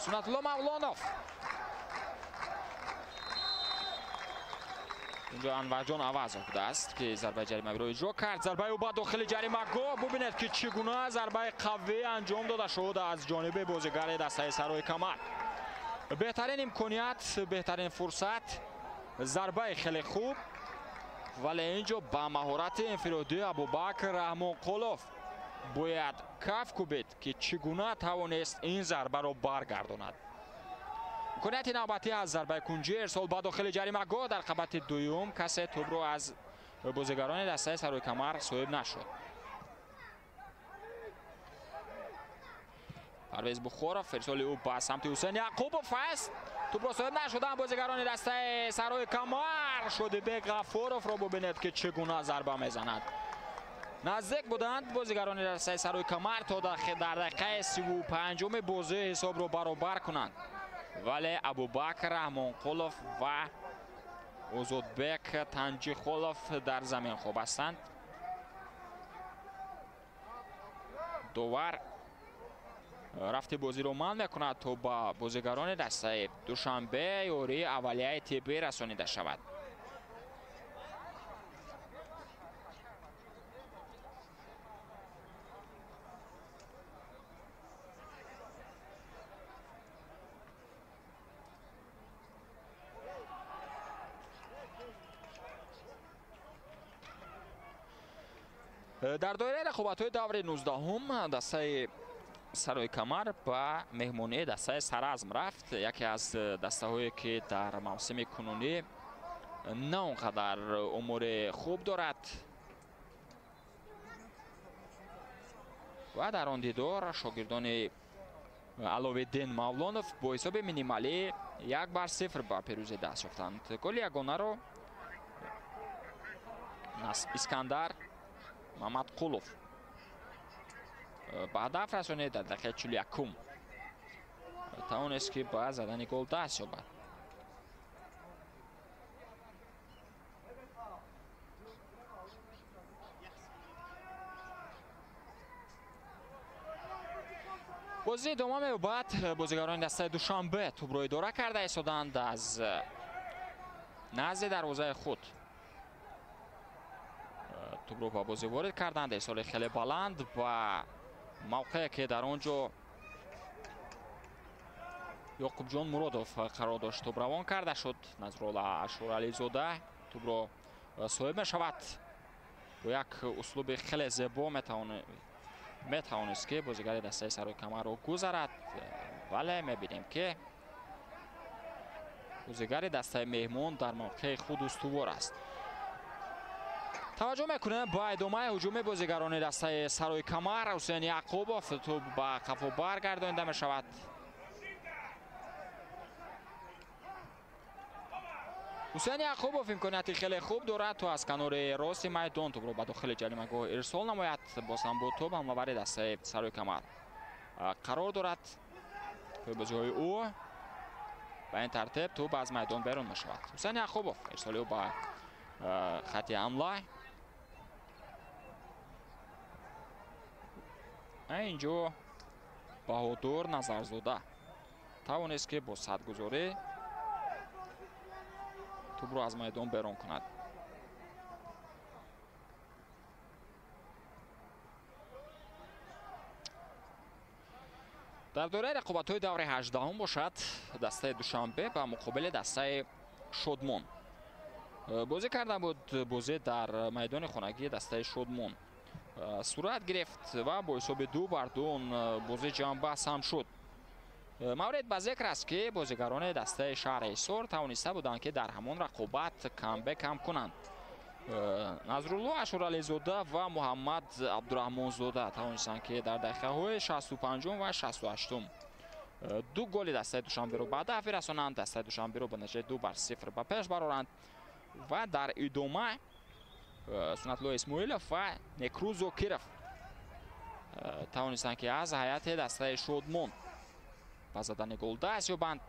Speaker 2: Сунатулло Мавлонов. Инҷо Анварҷон Авазов будааст, ки зарбаи ҷаримавиро иҷро кард. Зарбаи ӯ ба дохили ҷаримагоҳ. Бубинед, ки чӣ гуна зарбаи қавӣ анҷом дода шуд аз ҷониби бозигари дастаи Сарои Камар. Беҳтарин имконият, беҳтарин фурсат, зарбаи хеле хуб, вале инҷо ба маҳорати инфиродии Абубакр Раҳмонқулов бояд каф кубид, ки чӣ гуна тавонист ин зарбаро баргардонад. Имконияти навбатӣ аз зарбаи кунҷӣ, ирсол ба дохили ҷаримагоҳ. Дар қабати дуюм касе тӯбро аз бозигарони дастаи Сарои Камар соҳиб нашуд. Парвез Бухоров, ирсоли ӯ ба самти Ҳусейн Яқубов аст. Тӯбро соҳиб нашуданд бозигарони дастаи Сарои Камар. Шодибек Ғафуровро бубинед, ки чӣ гуна зарба мезанад. Наздик буданд бозигарони дастаи Сарои Камар то дар дақиқаи 35-уми бозӣ ҳисобро баробар кунанд, вале Абубакр Раҳмонқулов ва Озодбек Танҷихолов дар замин хоб ҳастанд. Довар рафти бозиро манъ мекунад, то ба бозигарони дастаи Душанбе ёрии аввалияи тиббӣ расонида шавад. Дар доираи рақобатҳои даври 19-ум дастаи Сарои Камар ба меҳмонии дастаи Саразм рафт. Яке аз дастаҳое ки дар мавсими кунунӣ на он қадар умури хуб дорад ва дар он дидор шогирдони Аловиддин Мавлонов бо ҳисоби минималӣ 1-0 ба пирӯзӣ даст ёфтанд. Голи ягонаро Искандар Мамадқулов ба ҳадаф расонид. Дар дақиқаи 41 тавонист ки ба задани гол даст ёбад. Бозӣ идома меёбад. Бозигарони дастаи Душанбе тӯбро идора карда истоданд аз назди дарвозаи худ. Тӯбро ба бозӣ ворид карданд. Ирсоли хеле баланд ба мавқее ки дар он ҷо Ёқубҷон Муродов қарор дошт, тӯб равон карда шуд. Назрулло Ашурализода тӯбро соҳиб мешавад. Бо як услуби хеле зебо метавонист ки бозигари дастаи Сарои Камарро гузарад, вале мебинем ки бозигари дастаи меҳмон дар мавқеи худ устувор аст. Таваҷҷӯҳ мекунем ба идомаи ҳуҷуми бозигарони дастаи Сарои Камар. Ҳусейн Яқубов тӯб ба қафо баргардонида мешавад. Ҳусейн Яқубов имконияти хеле хуб дорад то аз канори рости майдон тӯбро ба дохили ҷаримагоҳ ирсол намояд. Боз ҳам бо тӯб ҳамлавари дастаи Сарои Камар қарор дорад. Бозиҳои ӯ ба ин тартиб тӯб аз майдон берун мешавад. Ҳусейн Яқубов ирсоли ӯ ба хати ҳамла. Инҷо Баҳодур Назарзода тавонист ки бо садгузорӣ тӯбро аз майдон берун кунад. Дар доираи рақобатҳои даври 18-ум бошад, дастаи Душанбе ба муқобили дастаи Шодмон бозӣ карда буд. Бозӣ дар майдони хонагии дастаи Шодмон сурат гирифт ва бо ҳисоби 2-2 он бозӣ ҷамъбаст ҳам шуд. Маврид ба зикр аст ки бозигарони дастаи шаҳри Ҳисор тавониста буданд ки дар ҳамон рақобат камбек ҳам кунанд. Назрулло Ашурализода ва Муҳаммад Абдураҳмонзода тавонистанд ки дар дақиқаҳои 65 ва 68 ду голи дастаи Душанберо ба ҳадаф бирасонанд. Дастаи Душанберо ба натиҷаи 2-0 ба пеш бароранд ва дар идома Сунатулло Исмоилов ва Некрӯз Зокиров тавонистанд ки аз ҳайати дастаи Шодмон ба задани гол даст ёбанд.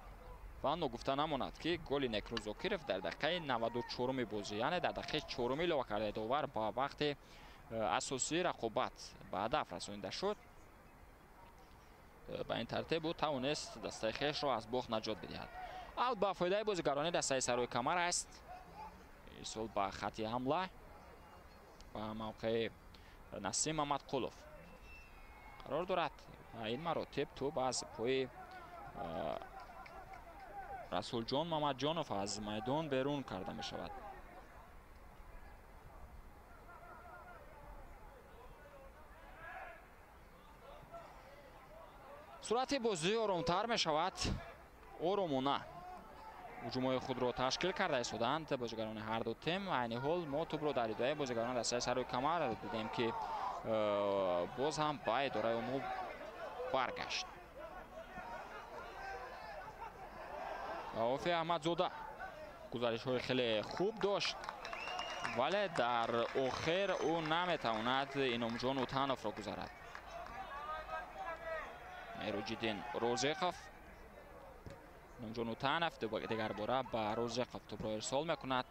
Speaker 2: Ва ногуфта намонад ки голи Некрӯз Зокиров дар дақиқаи 94-уми бозӣ, яъне дар дақиқаи 4-уми илова кардаи довар ба вақти асосии рақобат ба ҳадаф расонида шуд. Ба ин тартиб ӯ тавонист дастаи хешро аз бохт наҷот бидиҳад. Аут ба фоидаи бозигарони дастаи Сарои Камар аст. Ирсол ба хати ҳамла ба мавқеи Насим Мамадқулов қарор дорад. Ин маротиб тӯб аз пои Расулҷон Мамадҷонов аз майдон берун карда мешавад. Суръати бозӣ оромтар мешавад. Оромона ҳуҷумҳои худро ташкил карда истоданд бозигарони ҳар ду тим. Айни ҳол мо тӯбро дар идораи бозигарони дастаи Сарои Камар дидем ки боз ҳам ба идораи онҳо баргашт. Офи Аҳмадзода гузаришҳои хеле хуб дошт, вале дар охир ӯ наметавонад Иномҷон Утановро гузарад. Мероҷиддин Розиқов, Иномҷон Утанов дигарбора ба Розиқов тӯбро ирсол мекунад.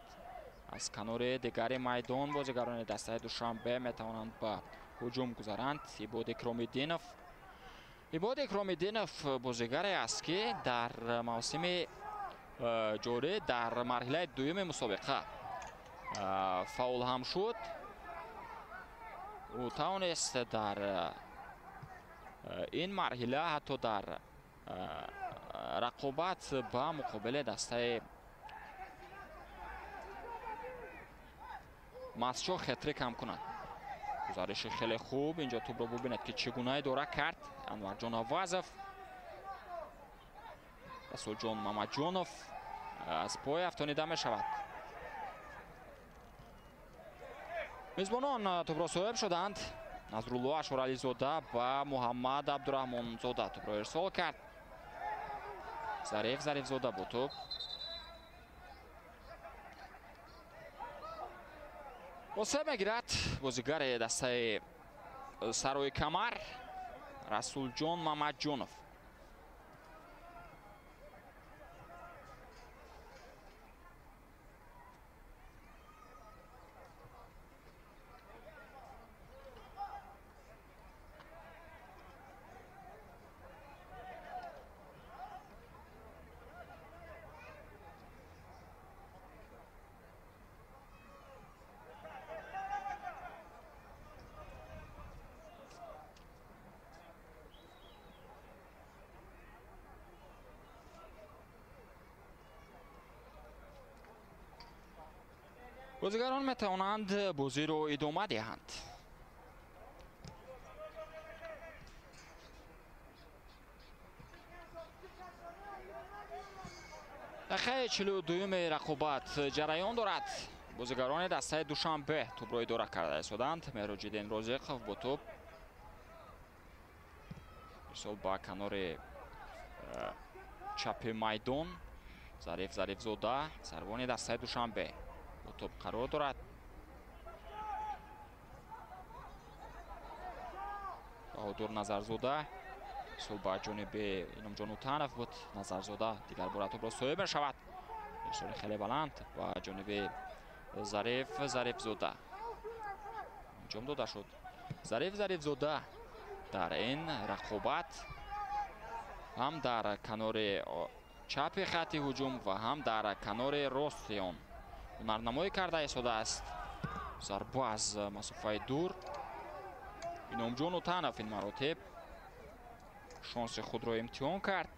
Speaker 2: Аз канори дигари майдон бозигарони дастаи Душанбе метавонанд ба ҳуҷум гузаранд. Ибод Икромиддинов. Ибод Икромиддинов бозигаре аст ки дар мавсими ҷорӣ дар марҳилаи дуюми мусобиқа фаъол ҳам шуд. Ӯ тавонист дар ин марҳила ҳатто дар рақобат ба муқобили дастаи Масчо хетрик ҳам кунад. Гузариши хеле хуб. Инҷо тӯбро бубинед, ки чӣ гуна идора кард Анварҷон Авазов. Расулҷон Мамаҷонов аз пой афтонида мешавад. Мезбонон тӯбро соҳиб шуданд. Назрулло Ашурализода ба Муҳаммад Абдураҳмонзода тӯбро ирсол кард. Зариф Зарифзода бо тӯб. Осеб мегирад бозигари дастаи Сарои Камар Расулҷон Мамаҷонов. Бозигарон метавонанд бозиро идома диҳанд. Дақиқаи 42-юми рақобат ҷараён дорад. Бозигарони дастаи Душанбе тӯбро идора карда истоданд. Меҳроҷиддин Розиқов бо тӯб ирсол ба канори чапи майдон. Зариф Зарифзода, сарвони дастаи Душанбе, бо тӯб қарор дорад. Баҳодур Назарзода ирсол ба ҷониби Иномҷон Утанов буд. Назарзода дигар бора тӯбро соҳиб мешавад. Ирсоли хеле баланд ба ҷониби Зариф Зарифзода анҷом дода шуд. Зариф Зарифзода дар ин рақобат ҳам дар канори чапи хатти ҳуҷум ва ҳам дар канори рости он ҳунарнамоӣ карда истодааст. Зарба аз масофаи дур. Иномҷон Утанов ин маротиб шонси худро имтиҳон кард.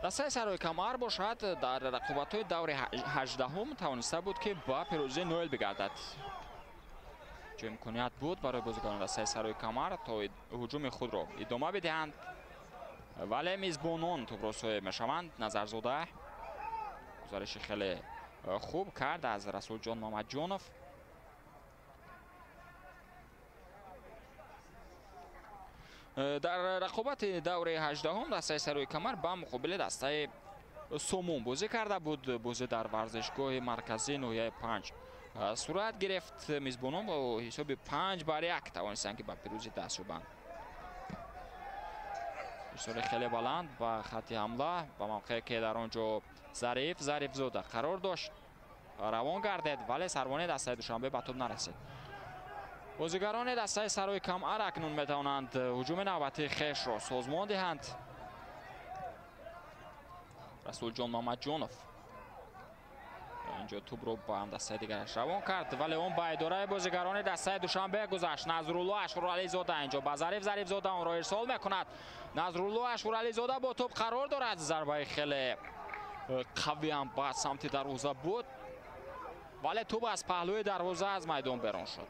Speaker 2: Дастаи Сарои Камар бошад дар рақобатҳои даври 18-ум тавониста буд, ки ба пирӯзӣ ноил бигардад. Ҷо имконият буд барои бозигарони дастаи Сарои Камар то ҳуҷуми худро идома бидиҳанд, вале мизбонон тӯбро соҳиб мешаванд. Назарзода гузариши хеле хуб кард аз Расулҷон Мамаҷонов. Дар рақобати даври 18-ум дастаи Сарои Камар ба муқобили дастаи Сомон бозӣ карда буд. Бозӣ дар варзишгоҳи марказии ноҳияи 5 сурат гирифт. Мизбонон бо ҳисоби 5-1 тавонистанд, ки ба пирӯзӣ даст ёбанд. Ирсоли хеле баланд ба хатти ҳамла, ба мавқее ки дар он ҷо Зариф Зарифзода қарор дошт, равон гардед, вале сарвони дастаи Душанбе ба тӯб нарасид. Бозигарони дастаи Сарои Камар акнун метавонанд ҳуҷуми навбатии хешро созмон диҳанд. Расулҷон Мамаҷонов инҷо тӯбро ба ҳамдастаи дигараш равон кард, вале он ба идораи бозигарони дастаи Душанбе гузашт. Назрулло Ашурализода инҷо ба Зариф Зарифзода онро ирсол мекунад. Назрулло Ашурализода бо тӯб қарор дорад. Зарбаи хеле қавӣ ҳам ба самти дарвоза буд, вале тӯб аз паҳлӯи дарвоза аз майдон берун шуд.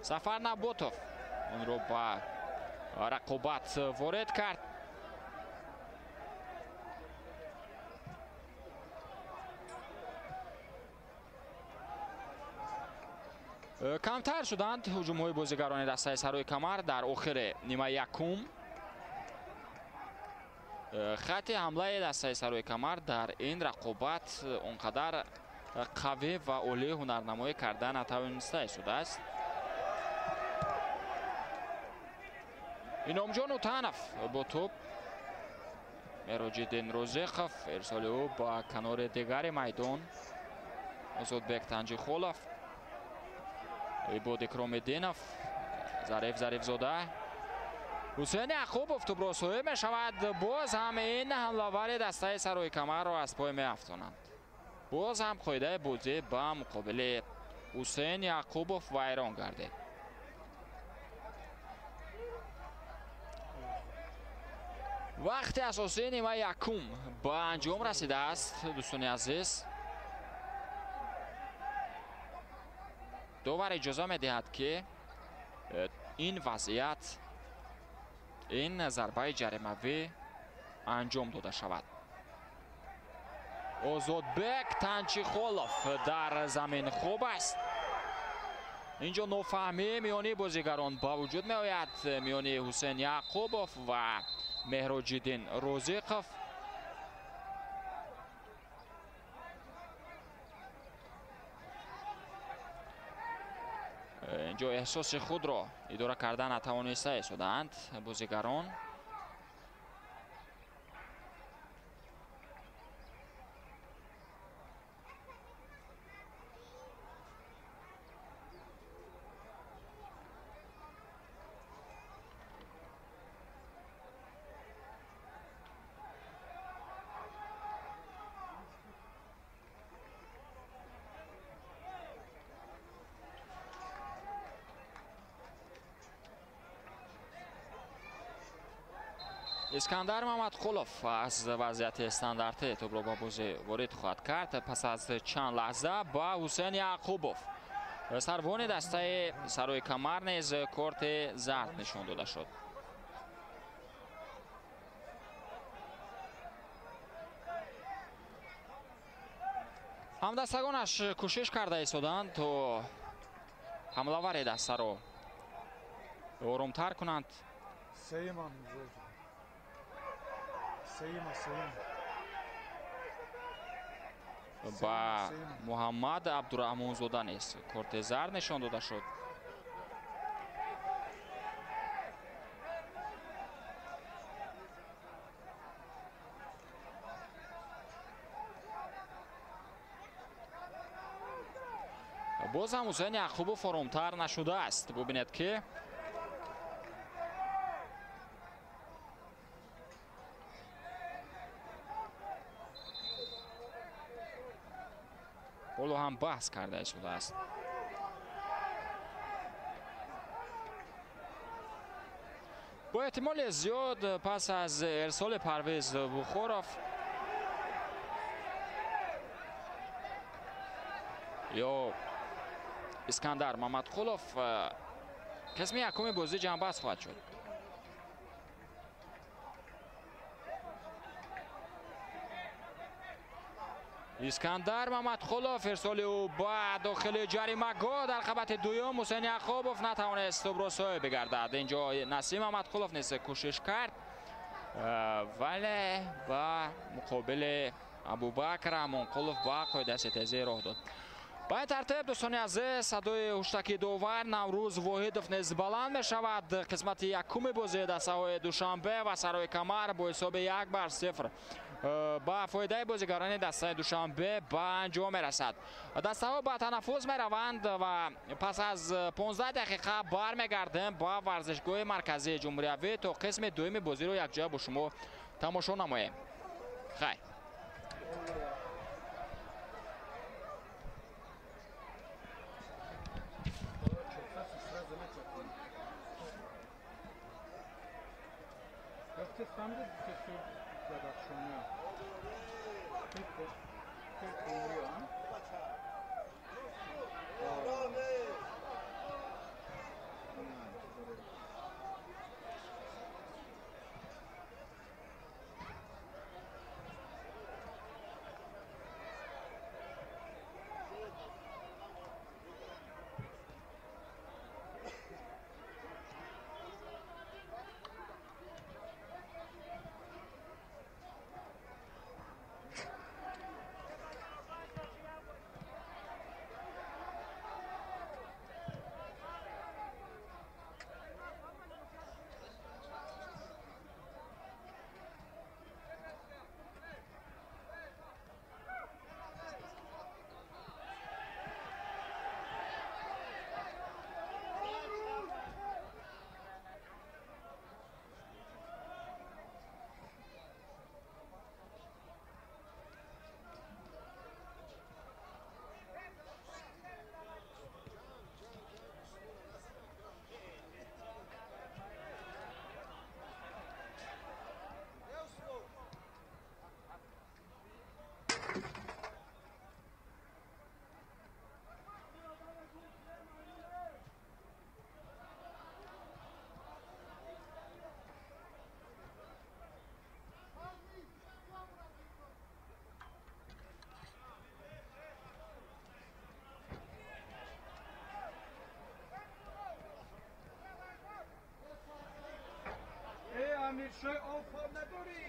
Speaker 2: Сафар Наботов онро ба рақобат ворид кард. Камтар шуданд ҳуҷумҳои бозигарони дастаи Сарои Камар дар охири нимаи якум. Хатти ҳамлаи дастаи Сарои Камар дар ин рақобат он қадар қавӣ ва олӣ ҳунарнамоӣ карда натавониста истодааст. Иномҷон Утанов бо тӯб. Меҳроҷиддин Розиқов, ирсоли ӯ ба канори дигари майдон. Озодбек Танҷихолов, Ибод Икромиддинов, Зариф Зарифзода. Ҳусейн Яқубов тӯбро соҳиб мешавад. Боз ҳам ин ҳамлавари дастаи Сарои Камарро аз пой меафтонанд. Боз ҳам қоидаи бозӣ ба муқобили Ҳусейн Яқубов вайрон гардид. Вақти асосии нимаи якум ба анҷом расидааст, дӯстони азиз. Довар иҷоза медиҳад, ки ин вазъият, ин зарбаи ҷаримавӣ анҷом дода шавад. Озодбек Танчихолов дар замин хуб аст. Инҷо нофаҳмӣ миёни бозигарон ба вуҷуд меояд, миёни Ҳусейн Яқубов ва Меҳроҷиддин Розиқов. Инҷо эҳсоси худро идора карда натавониста истодаанд бозигарон. Искандар Мамадқулов аз вазъияти стандартӣ тӯбро ба бозӣ ворид хоҳад кард. Пас аз чанд лаҳза ба Ҳусейн Яқубов, сарвони дастаи Сарои Камар, низ корти зард нишон дода шуд. Ҳамдастагонаш кӯшиш карда истоданд, то ҳамлавари дастаро оромтар кунанд. Ба Муҳаммад Абдураҳмонзода низ корти зард нишон дода шуд. Боз ҳам Ҳусейн Яқубов оромтар нашудааст. Бубинед, ки ҳоло ҳам баҳс карда истодааст. Бо эҳтимоли зиёд пас аз ирсоли Парвиз Бухоров ё Искандар Мамадқулов қисми якуми бозӣ ҷамъбаст хоҳад шуд. Искандар Мамадқулов, ирсоли ӯ ба дохили ҷаримагоҳ дар қабати дуюм. Ҳусейн Яқубов натавонист тӯбро соҳиб бигардад. Инҷо Насим Мамадқулов низ кӯшиш кард, вале ба муқобили Абубакр Амонқулов ба қоидаситезӣ роҳ дод. Ба ин тартиб, дӯстони азиз, садои ҳуштаки довар Наврӯз Воҳидов низ баланд мешавад. Қисмати якуми бозии дастаҳои Душанбе ва Сарои Камар бо ҳисоби 1-0 ба фоидаи бозигарони дастаи Душанбе ба анҷом мерасад. Дастаҳо ба танаффус мераванд ва пас аз 15 дақиқа бармегардем ба варзишгоҳи марказии ҷумҳуриявӣ, то қисми дуюми бозиро якҷоя бо шумо тамошо намоем. Хайр.
Speaker 1: Тамошои об надорӣ.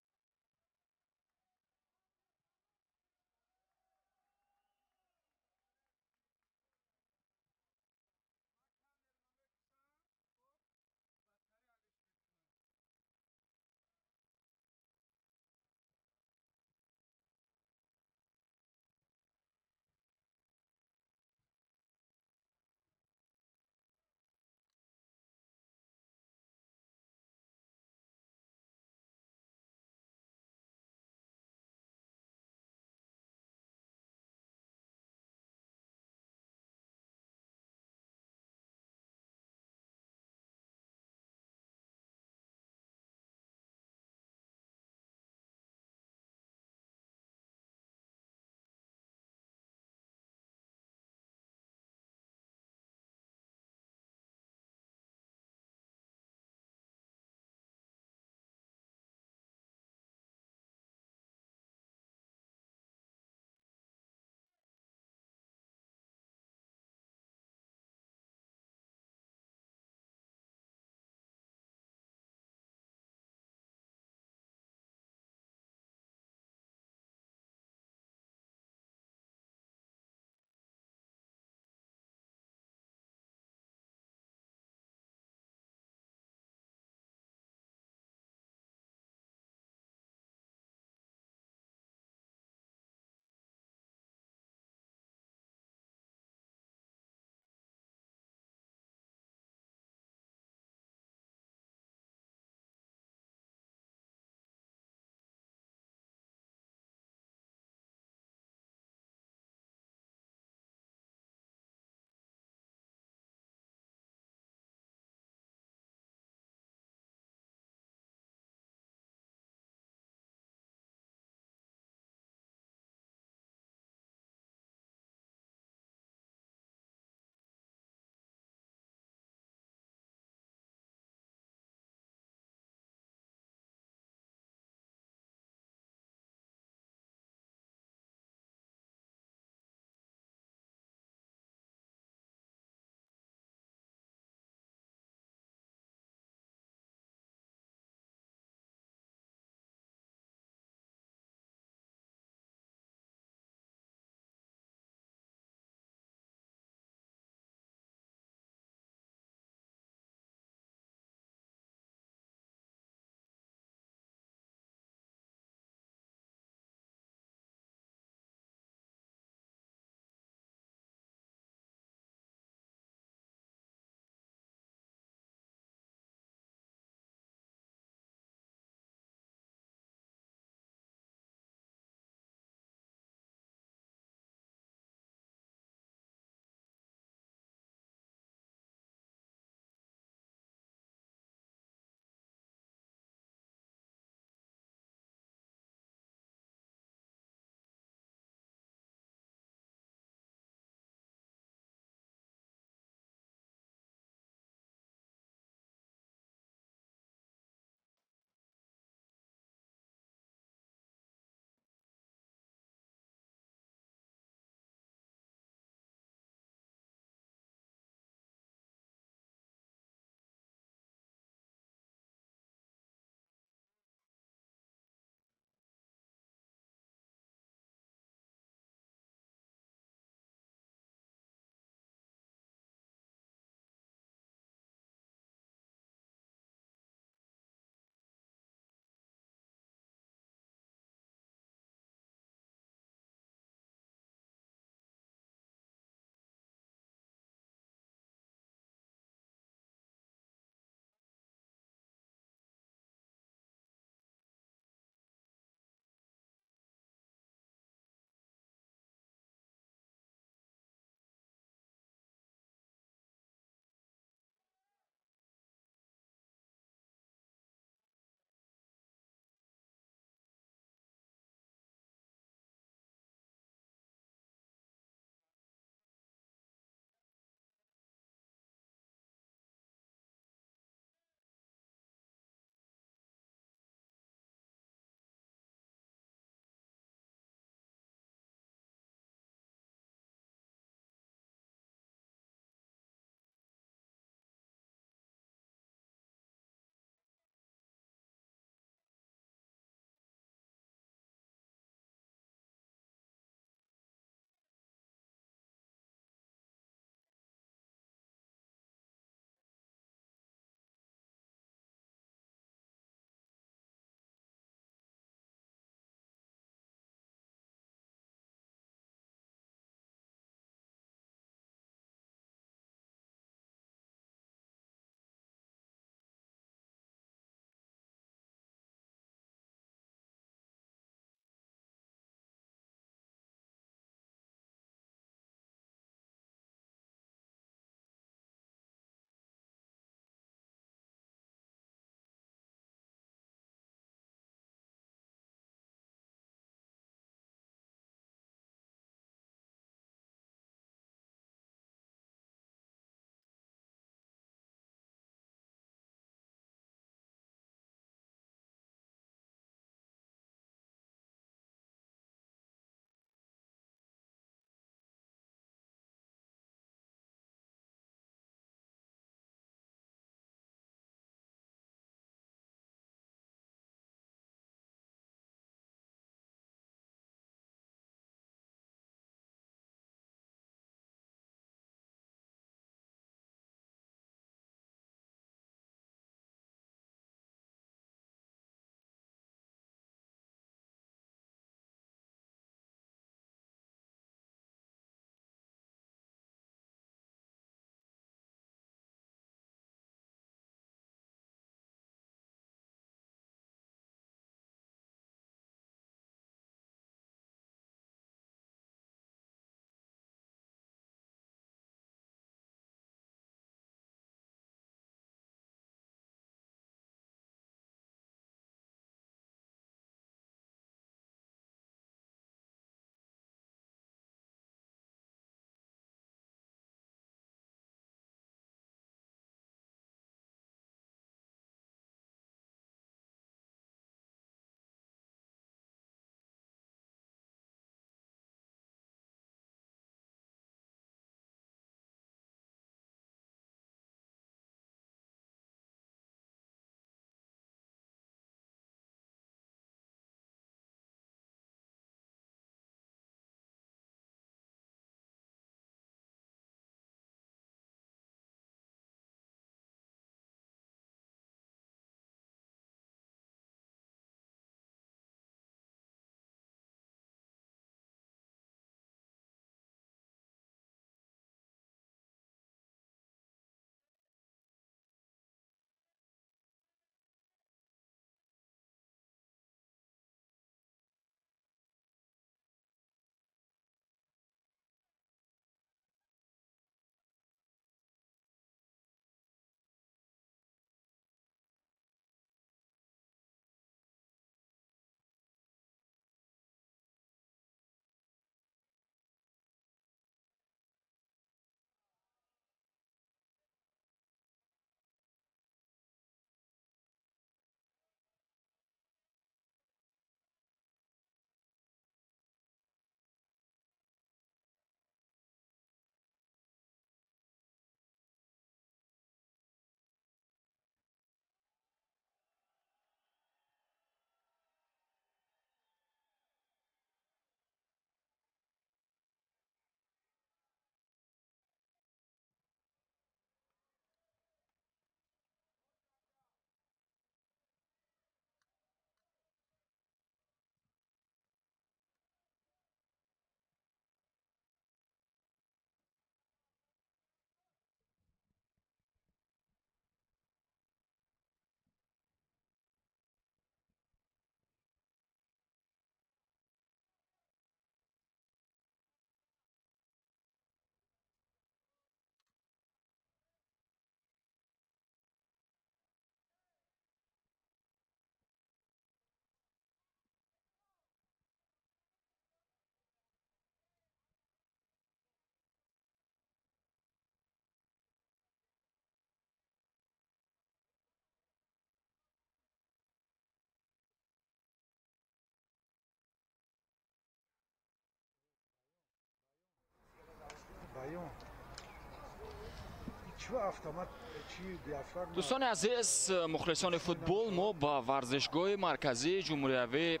Speaker 2: Дӯстони азиз, мухлисони футбол, мо ба варзишгоҳи марказии ҷумҳуриявии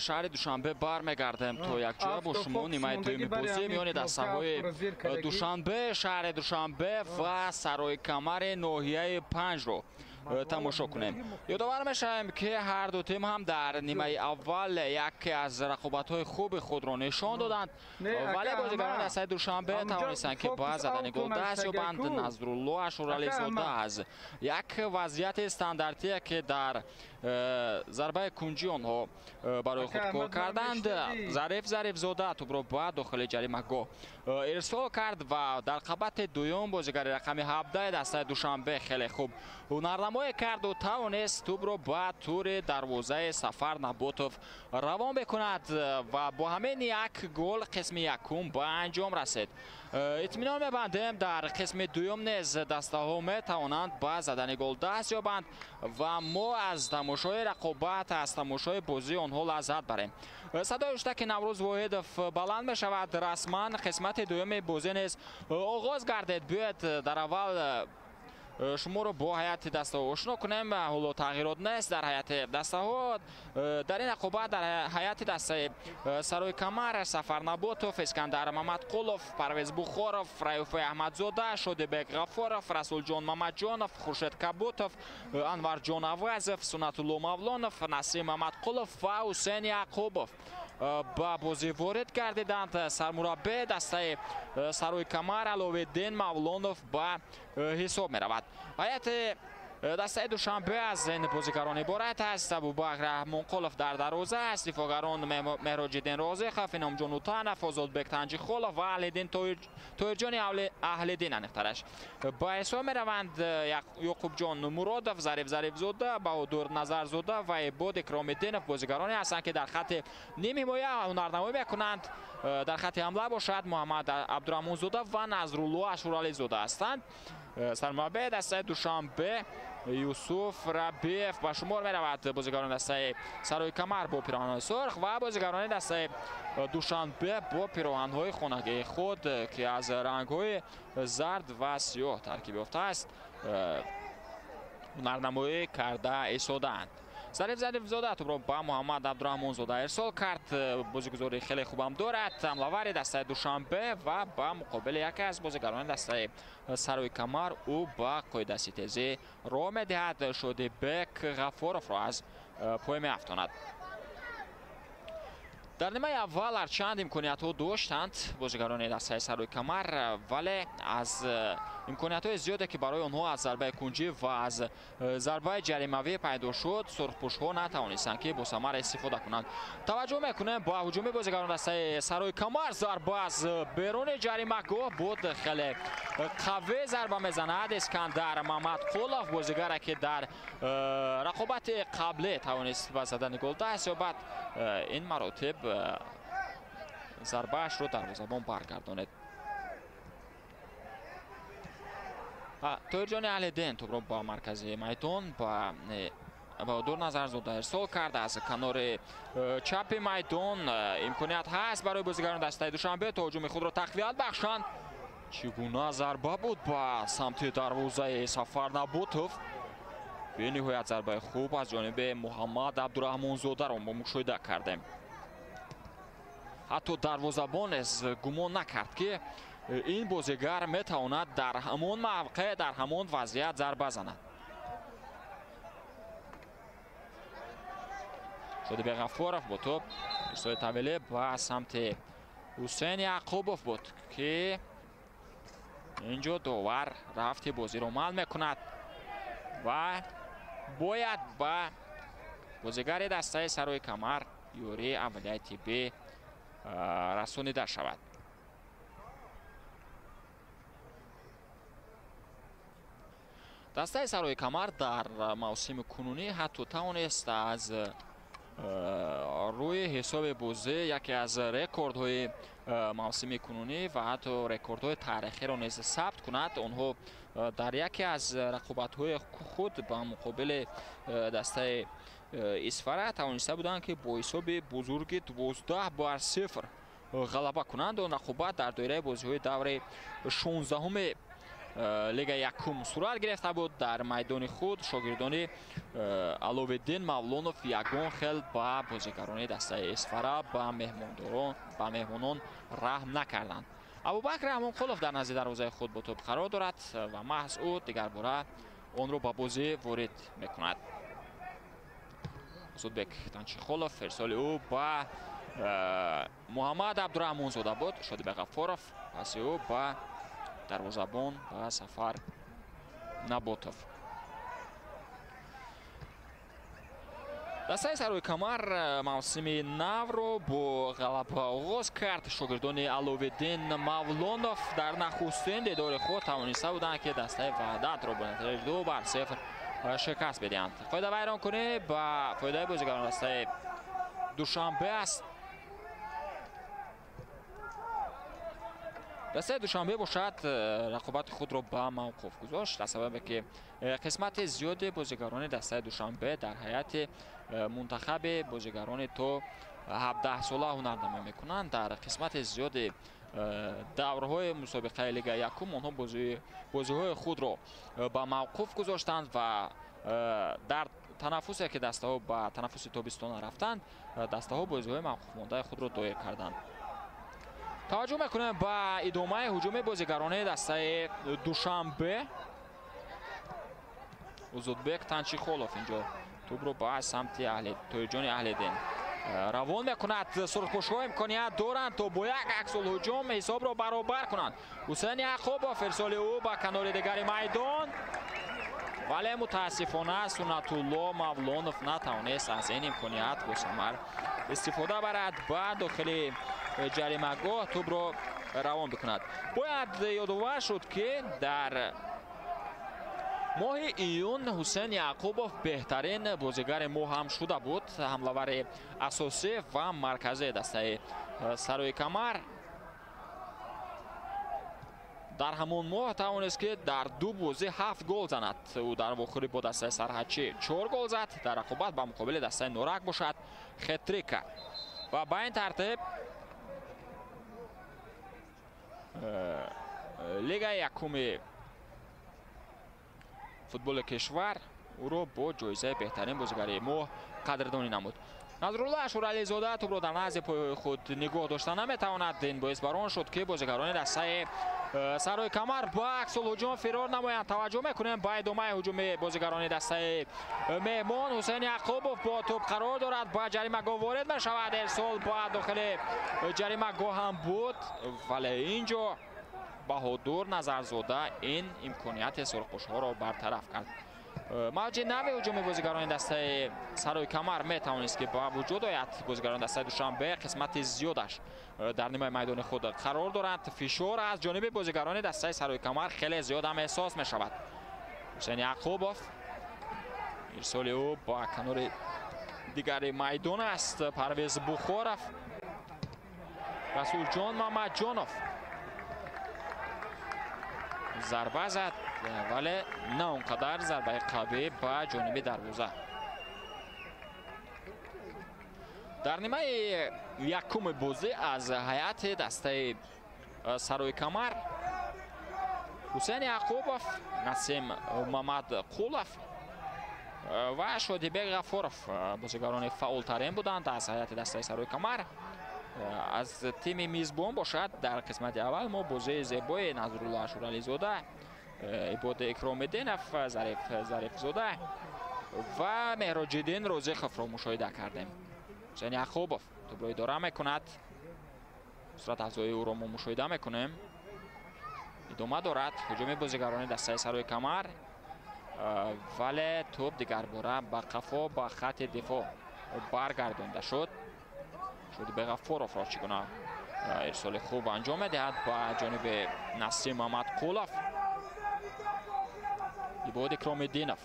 Speaker 2: шаҳри Душанбе бармегардем то якҷоя бо шумо нимаи дуюми бозӣ миёни дастаҳои Душанбе, шаҳри Душанбе ва Сарои Камари ноҳияи Панҷро тамошо кунем. Ёдовар мешавем, ки ҳар ду тим ҳам дар нимаи аввал яке аз рақобатҳои хуби худро нишон доданд, вале бозигарони дастаи Душанбе тавонистанд, ки ба задани гол даст ёбанд. Назрулло Ашурализода аз як вазъияти стандартие, ки дар зарбаи кунҷи онҳо барои худ кор карданд, Зариф Зарифзода тӯбро ба дохили ҷаримагоҳ ирсол кард ва дар қабати дуюм бозигари рақами 17 дастаи Душанбе хеле хуб ҳунарнамоӣ карду тавонист тӯбро ба тури дарвозаи Сафар Наботов равон бикунад ва бо ҳамин як гол қисми якум ба анҷом расид. Итминон мебандем, дар қисми дуюм низ дастаҳо метавонанд ба задани гол даст ёбанд ва мо аз тамошои рақобат, аз тамошои бозии онҳо лаззат барем. Садои уштаки Наврӯз Воҳидов баланд мешавад. Расман қисмати дуюми бозӣ низ оғоз гардид. Биёед дар аввал шуморо бо ҳайати дастаҳо ошно кунем. Ҳоло тағйирот нест дар ҳайати дастаҳо. Дар ин рақобат дар ҳайати дастаи Сарои Камар Сафар Наботов, Искандар Мамадқулов, Парвез Бухоров, Раюфи Аҳмадзода, Шодибек Ғафоров, Расулҷон Мамадҷонов, Хуршед Каботов, Анварҷон Авазов, Сунатулло Мавлонов, Насим Мамадқулов ва Ҳусейн Яқубов ба бозӣ ворид гардиданд. Сармураббии дастаи Сарои Камар Аловиддин Мавлонов ба ҳисоб меравад. Ҳайати дастаи Душанбе аз ин бозигарон иборат аст. Абубакр Раҳмонқулов дар дарвоза аст. Дифоъгарон Меҳроҷиддин Розиқов, Иномҷон Утанов, Озодбек Танҷихолов ва Аҳлиддин Тоирҷони Аҳлиддин аниқтараш ба ҳисоб мераванд. Ёқубҷон Муродов, Зариф Зарифзода, Баҳодур Назарзода ва Ибод Икромиддинов бозигароне ҳастанд, ки дар хатти нимҳимоя ҳунарнамоӣ мекунанд. Дар хатти ҳамла бошад Муҳаммад Абдураҳмонзода ва Назрулло Ашурализода ҳастанд. Сармураббии дастаи Душанбе Юсуф Рабиев ба шумор меравад. Бозигарони дастаи Сарои Камар бо пироҳанҳои сурх ва бозигарони дастаи Душанбе бо пироҳанҳои хонагии худ, ки аз рангҳои зард ва сиёҳ таркиб ёфтааст, ҳунарнамоӣ карда истодаанд. Зариф Зарифзода тӯбро ба Муҳаммад Абдураҳмонзода ирсол кард. Бозигузории хеле хубам дорад ҳамлавари дастаи Душанбе ва ба муқобили яке аз бозигарони дастаи Сарои Камар ӯ ба қоидаситезӣ роҳ медиҳад. Шодибек Ғафоровро аз пой меафтонад. Дар нимаи аввал ҳарчанд имкониятҳо доштанд бозигарони дастаи Сарои Камар, вале аз имкониятҳои зиёде, ки барои онҳо аз зарбаи кунҷӣ ва аз зарбаи ҷаримавӣ пайдо шуд, сурхпӯшҳо натавонистанд, ки бо самар истифода кунанд. Таваҷҷӯҳ мекунем ба ҳуҷуми бозигарони дастаи Сарои Камар. Зарба аз беруни ҷаримагоҳ буд, хеле қавӣ зарба мезанад Искандар Мамадқулов, бозигаре, ки дар рақобати қаблӣ тавонист ба задани гол даст ёбад. Ин маротиб зарбаашро дарвозабон баргардонед. Тоирҷони Аҳлиддин тӯбро ба маркази майдон ба Баҳодур Назарзода ирсол кард. Аз канори чапи майдон имконият ҳаст барои бозигарони дастаи Душанбе то ҳуҷуми худро тақвият бахшанд. Чӣ гуна зарба буд ба самти дарвозаи Сафар Наботов. Бениҳоят зарбаи хуб аз ҷониби Муҳаммад Абдураҳмонзодаро мо мушоҳида кардем. Ҳатто дарвозабон низ гумон накард, ки ин бозигар метавонад дар ҳамон мавқеъ, дар ҳамон вазъият зарба занад. Шодибек Ғафоров бо тӯб ирсоли тавилӣ ба самти Ҳусейн Яқубов буд, ки инҷо довар рафти бозиро манъ мекунад ва бояд ба бозигари дастаи Сарои Камар ёрии аввалияи тиббӣ расонида шавад. Дастаи Сарои Камар дар мавсими кунунӣ ҳатто тавонист аз рӯи ҳисоби бозӣ яке аз рекордҳои мавсими кунунӣ ва ҳатто рекордҳои таърихиро низ сабт кунад. Онҳо дар яке аз рақобатҳои худ ба муқобили дастаи Исфара тавониста буданд, ки бо ҳисоби бузурги 12-0 ғалаба кунанд. Он рақобат дар доираи бозиҳои даври 16-уми Лигаи якум сурат гирифта буд. Дар майдони худ шогирдони Аловиддин Мавлонов ягон хел ба бозигарони дастаи Исфара, ба меҳмондорон, ба меҳмонон раҳм накарданд. Абубакр Раҳмонқулов дар назди дарвозаи худ бо тӯб қарор дорад ва маҳз ӯ дигарбора онро ба бозӣ ворид мекунад. Озодбек Танчихолов, ирсоли ӯ ба Муҳаммад Абдураҳмонзода буд. Шодибек Ғаффоров, паси ӯ ба дарвозабон, ба Сафар Наботов. Дастаи Сарои Камар мавсими навро бо ғалаба оғоз кард. Шогирдони Аловиддин Мавлонов дар нахустин дидори худ тавониста буданд, ки дастаи Ваҳдатро бо натиҷаи 2-0 шикаст бидиҳанд. Қоида вайронкунӣ ба фоидаи бозигарони дастаи Душанбе аст. Дастаи Душанбе бошад рақобати худро ба мавқуф гузошт, аз сабабе ки қисмати зиёди бозигарони дастаи Душанбе дар ҳайати мунтахаби бозигарони то 17 сола ҳунарнамоӣ мекунанд. Дар қисмати зиёди даврҳои мусобиқаи Лигаи якум онҳо бозиҳои худро ба мавқуф гузоштанд ва дар танаффусе ки дастаҳо ба танаффуси тобистона рафтанд, дастаҳо бозиҳои мавқуфмондаи худро доир карданд. Таваҷҷӯҳ мекунем ба идомаи ҳуҷуми бозигарони дастаи Душанбе. Озодбек Танчихолов инҷо тӯбро ба самти Тоиҷони Аҳлиддин равон мекунад. Сурхпӯшҳо имконият доранд то бо як аксулҳуҷум ҳисобро баробар кунанд. Ҳусейн Яқубов, ирсоли ӯ ба канори дигари майдон, вале мутаассифона Суннатулло Мавлонов натавонист аз ин имконият бо самар истифода барад, ба дохили ҷаримагоҳ тӯбро равон бикунад. Бояд ёдовар шуд, ки дар моҳи июн Ҳусейн Яқубов беҳтарин бозигари моҳ ҳам шуда буд, ҳамлавари асосӣ ва марказии дастаи Сарои Камар. Дар ҳамон моҳ тавонист, ки дар ду бозӣ 7 гол занад. Ӯ дар вохӯрӣ бо дастаи Сарҳадчӣ 4 гол зад, дар рақобат ба муқобили дастаи Норак бошад хетрик кард. Ва ба ин тартиб Лигаи якуми футболи кишвар ӯро бо ҷоизаи беҳтарин бозигари моҳ қадрдонӣ намуд. Назрулло Ашурализода тӯбро дар назди пойҳои худ нигоҳ дошта наметавонад. Ин боис бар он шуд, ки бозигарони дастаи Сарои Камар ба аксулҳуҷум фирор намоянд. Таваҷҷӯҳ мекунем ба идомаи ҳуҷуми бозигарони дастаи меҳмон. Ҳусейн Яқубов бо тӯб қарор дорад, ба ҷаримагоҳ ворид мешавад. Ирсол ба дохили ҷаримагоҳ ҳам буд, вале инҷо Баҳодур Назарзода ин имконияти сурхпӯшҳоро бартараф кард. Мавҷи нави ҳуҷуми бозигарони дастаи Сарои Камар метавонист, ки ба вуҷуд ояд. Бозигарони дастаи Душанбе қисмати зиёдаш дар нимаи майдони худ қарор доранд. Фишор аз ҷониби бозигарони дастаи Сарои Камар хеле зиёд ҳам эҳсос мешавад. Ҳусейн Яқубов, ирсоли ӯ ба канори дигари майдон аст. Парвез Бухоров, Расулҷон Мамаҷонов зарба зад, вале на он қадар зарбаи қавӣ ба ҷониби дарвоза. Дар нимаи якуми бозӣ аз ҳайати дастаи Сарои Камар Ҳусейн Яқубов, Насим Мамадқулов ва Шодибек Ғаффоров бозигарони фаъолтарин буданд аз ҳайати дастаи Сарои Камар. Аз тими мизбон бошад дар қисмати аввал мо бозии зебои Назрулло Ашурализода, Ибоди Икромиддинов, Зариф Зарифзода ва Меҳроҷиддин Розиқовро мушоҳида кардем. Ҳусейн Яқубов тӯбро идора мекунад. Сурат афзоии ӯро мо мушоҳида мекунем. Идома дорад ҳуҷуми бозигарони дастаи Сарои Камар, вале тӯб дигарбора ба қафо, ба хати дифоъ баргардонда шуд. Шодибек Ғаффоровро чӣ гуна ирсоли хуб анҷом медиҳад ба ҷониби Насим Мамадқулов. Ибод Икромиддинов.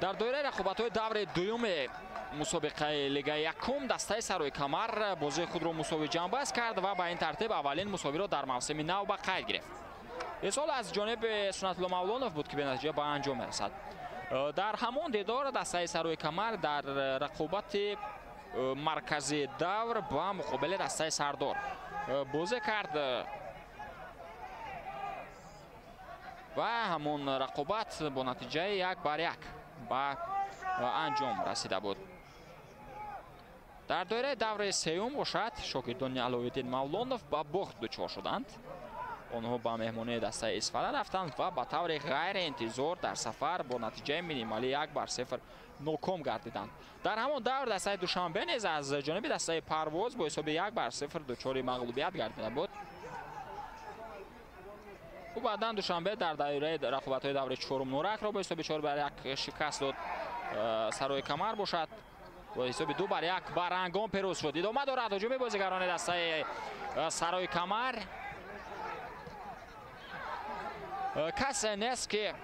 Speaker 2: Дар доираи рақобатҳои даври дуюми мусобиқаи Лигаи якум дастаи Сарои Камар бозии худро мусовӣ ҷамъбаст кард ва ба ин тартиб аввалин мусовиро дар мавсими нав ба қайд гирифт. Ирсол аз ҷониби Суннатулло Мавлонов буд, ки бенатиҷа ба анҷом мерасад. Дар ҳамон дидор дастаи Сарои Камар дар рақобати марказии давр ба муқобили дастаи Сардор бозӣ кард ва ҳамон рақобат бо натиҷаи 1-1 ба анҷом расида буд. Дар доираи давраи сеюм бошад, шогирдони Аловиддин Мавлонов ба бохт дучор шуданд. Онҳо ба меҳмонии дастаи Исфара рафтанд ва ба таври ғайриинтизор дар сафар бо натиҷаи минималӣ 1-0 ноком гардиданд. Дар ҳамон давр дастаи Душанбе низ аз ҷониби дастаи Парвоз бо ҳисоби 1-0 дучори мағлубият гардида буд. Ӯ баъдан Душанбе дар доираи рақобатҳои даври чорум Норакро бо ҳисоби 4-1 шикаст дод. Сарои Камар бошад бо ҳисоби 2-1 ба Рангон пирӯз шуд. Идома дорад ҳуҷуми бозигарони дастаи Сарои Камар. Касе нест ки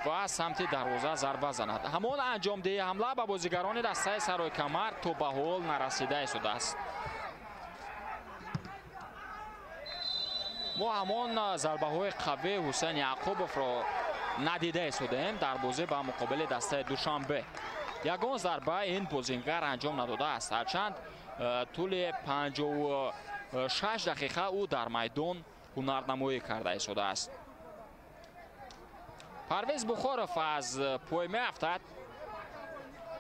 Speaker 2: ба самти дарвоза зарба занад. Ҳамон анҷомдиҳии ҳамла ба бозигарони дастаи Сарои Камар то ба ҳол нарасида истодааст. Мо ҳамон зарбаҳои қавии Ҳусайн Яъқубовро надида истодаем дар бозӣ ба муқобили дастаи Душанбе. Ягон зарба ин бозингар анҷом надодааст. Ҳарчанд тӯли 56 дақиқа ӯ дар майдон ҳунарнамоӣ карда истодааст. Парвиз Бухоров аз пой меафтад.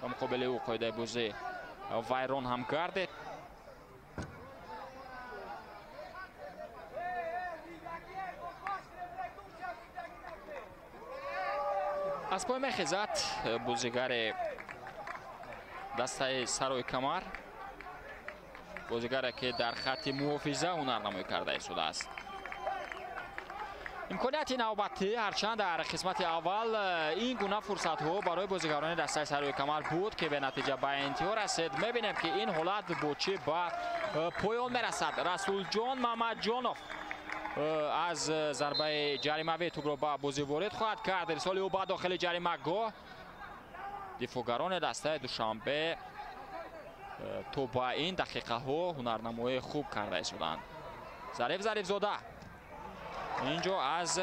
Speaker 2: Ба муқобили ӯ қоидаи бозӣ вайрон ҳам гардид. Аз пой мехезад бозигари дастаи Сарои Камар, бозигаре ки дар хатти муҳофиза ҳунарнамоӣ карда истодааст. Имконияти навбатӣ ҳарчанд дар қисмати аввал ин гуна фурсатҳо барои бозигарони дастаи Сарои Камар буд ки бенатиҷа ба интиҳо расид. Мебинем ки ин ҳолат бо чӣ ба поён мерасад. Расулҷон Мамаҷонов аз зарбаи ҷаримавӣ тӯбро ба бозӣ ворид хоҳад кард. Ирсоли ӯ ба дохили ҷаримагоҳ. Дифоъгарони дастаи Душанбе то ба ин дақиқаҳо ҳунарнамоии хуб карда истоданд. Зариф Зарифзода инҷо аз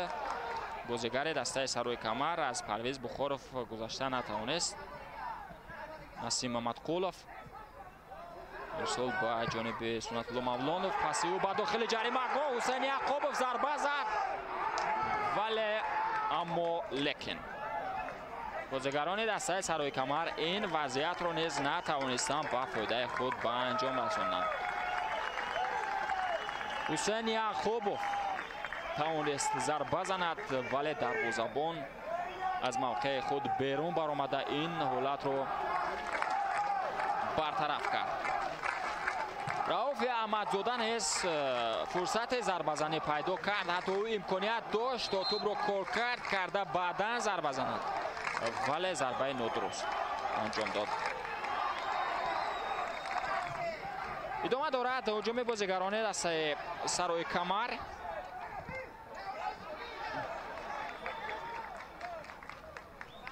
Speaker 2: бозигари дастаи Сарои Камар аз Парвиз Бухоров гузашта натавонист. Насим Мамадқулов ирсол ба ҷониби Сунатулло Мавлонов, паси ӯ ба дохили ҷаримагоҳ. Ҳусайн Яъқубов зарба зад, вале аммо лекин бозигарони дастаи Сарои Камар ин вазъиятро низ натавонистанд ба фоидаи худ ба анҷом расонанд. Ҳусайн Яъқубов тавонист зарба занад, вале дарвозабон аз мавқеи худ берун баромада ин ҳолатро бартараф кард. Рауфи Аҳмадзода низ фурсати зарбазанӣ пайдо кард. Ҳатто ӯ имконият дошт то тӯбро коркард карда баъдан зарба занад, вале зарбаи нодуруст анҷом дод. Идома дорад ҳуҷуми бозигарони дастаи Сарои Камар.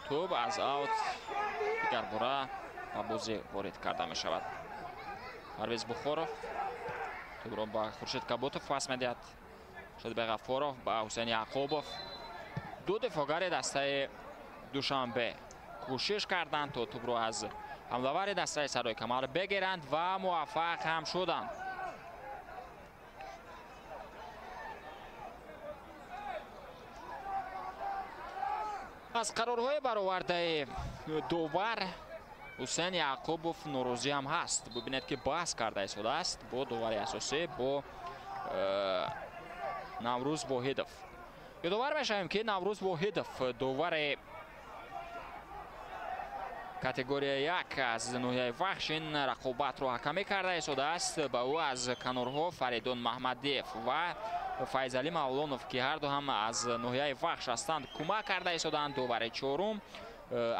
Speaker 2: Тӯб аз аут дигарбора ба бозӣ ворид карда мешавад. Парвиз Бухоров тӯбро ба Хуршид Каботов пас медиҳад. Шодибек Ғаффоров ба Ҳусайн Яъқубов. Ду дифоъгари дастаи Душанбе кӯшиш карданд то тӯбро аз ҳамлавари дастаи Сарои Камар бигиранд ва муваффақ ҳам шуданд. Аз қарорҳои баровардаи довар Ҳусайн Яъқубов норозӣ ҳам ҳаст. Бибинед ки баҳс карда истодааст бо довари асосӣ, бо Наврӯз Воҳидов. Ёдовар мешавем ки Наврӯз Воҳидов довари категория 1 аз ноҳияи Вахш ин рақобатро ҳакамӣ карда истодааст. Ба ӯ аз канорҳо Фаридун Маҳмадиев ва Файзалӣ Мавлонов, ки ҳарду ҳам аз ноҳияи Вахш ҳастанд, кӯмак карда истоданд. Довари чорум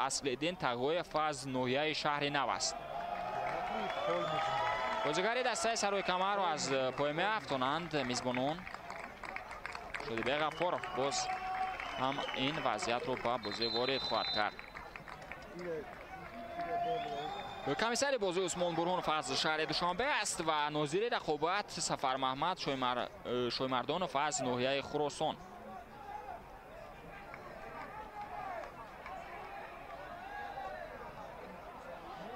Speaker 2: Аслиддин Тағоев аз ноҳияи Шаҳри Нав аст. Бозигари дастаи Сарои Камарро аз пой меафтонанд мизбонон. Шодибек Ғаффоров боз ҳам ин вазъиятро ба бозӣ ворид хоҳад кард. Комиссари бозӣ Усмон Бурҳонов аз шаҳри Душанбе аст ва нозири рақобат Сафармаҳмад Шоймардонов аз ноҳияи Хуросон.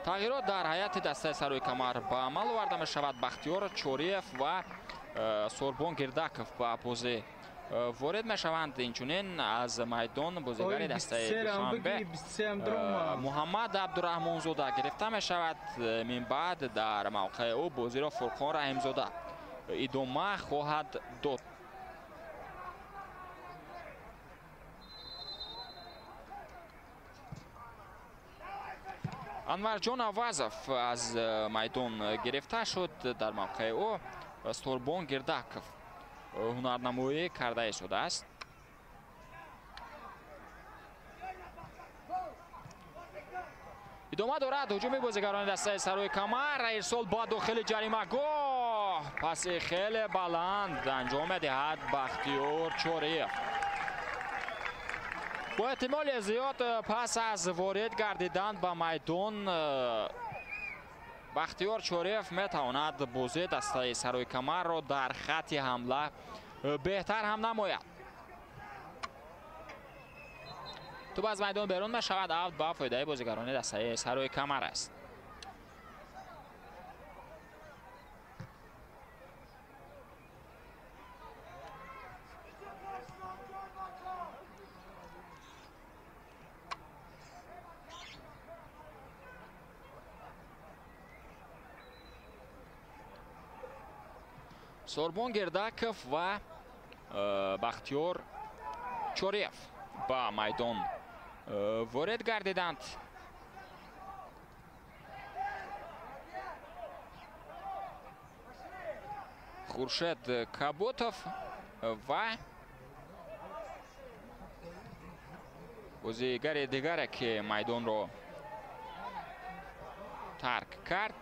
Speaker 2: Тағйирот дар ҳайати дастаи Сарои Камар ба амал оварда мешавад. Бахтиёр Чориев ва Сорбон Гирдаков ба бозӣ ворид мешаванд. Инчунин аз майдон бозигари дастаи Душанбе Муҳаммад Абдураҳмонзода гирифта мешавад. Минбаъд дар мавқеи ӯ бозиро Фурқон Раҳимзода идома хоҳад дод. Анварҷон Авазов аз майдон гирифта шуд. Дар мавқеи ӯ Сорбон Гирдаков ҳунарнамоӣ карда истодааст. Идома дорад ҳуҷуми бозигарони дастаи Сарои Камар. Ирсол ба дохили ҷаримагоҳ, паси хеле баланд анҷом медиҳад Бахтиёр Чориев. Бо эҳтимоли зиёд пас аз ворид гардидан ба майдон Бахтиёр Чориев метавонад бозии дастаи Сарои Камарро дар хатти ҳамла беҳтар ҳам намояд. Тӯб аз майдон берун мешавад. Авт ба фоидаи бозигарони дастаи Сарои Камар аст. Сорбон Гирдаков ва Бахтиёр Чориев ба майдон ворид гардиданд. Хуршед Каботов ва бозигари дигаре ки майдонро тарк кард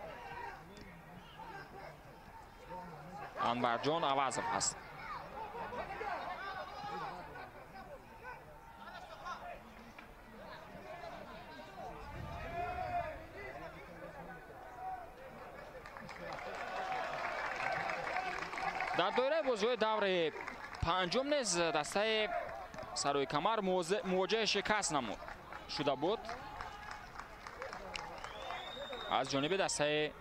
Speaker 2: Анварҷон Авазов аст. Дар доираи бозиҳои даври панҷум низ дастаи Сарои Камар мувоҷиҳаи шикаст намуд шуда буд аз ҷониби дастаи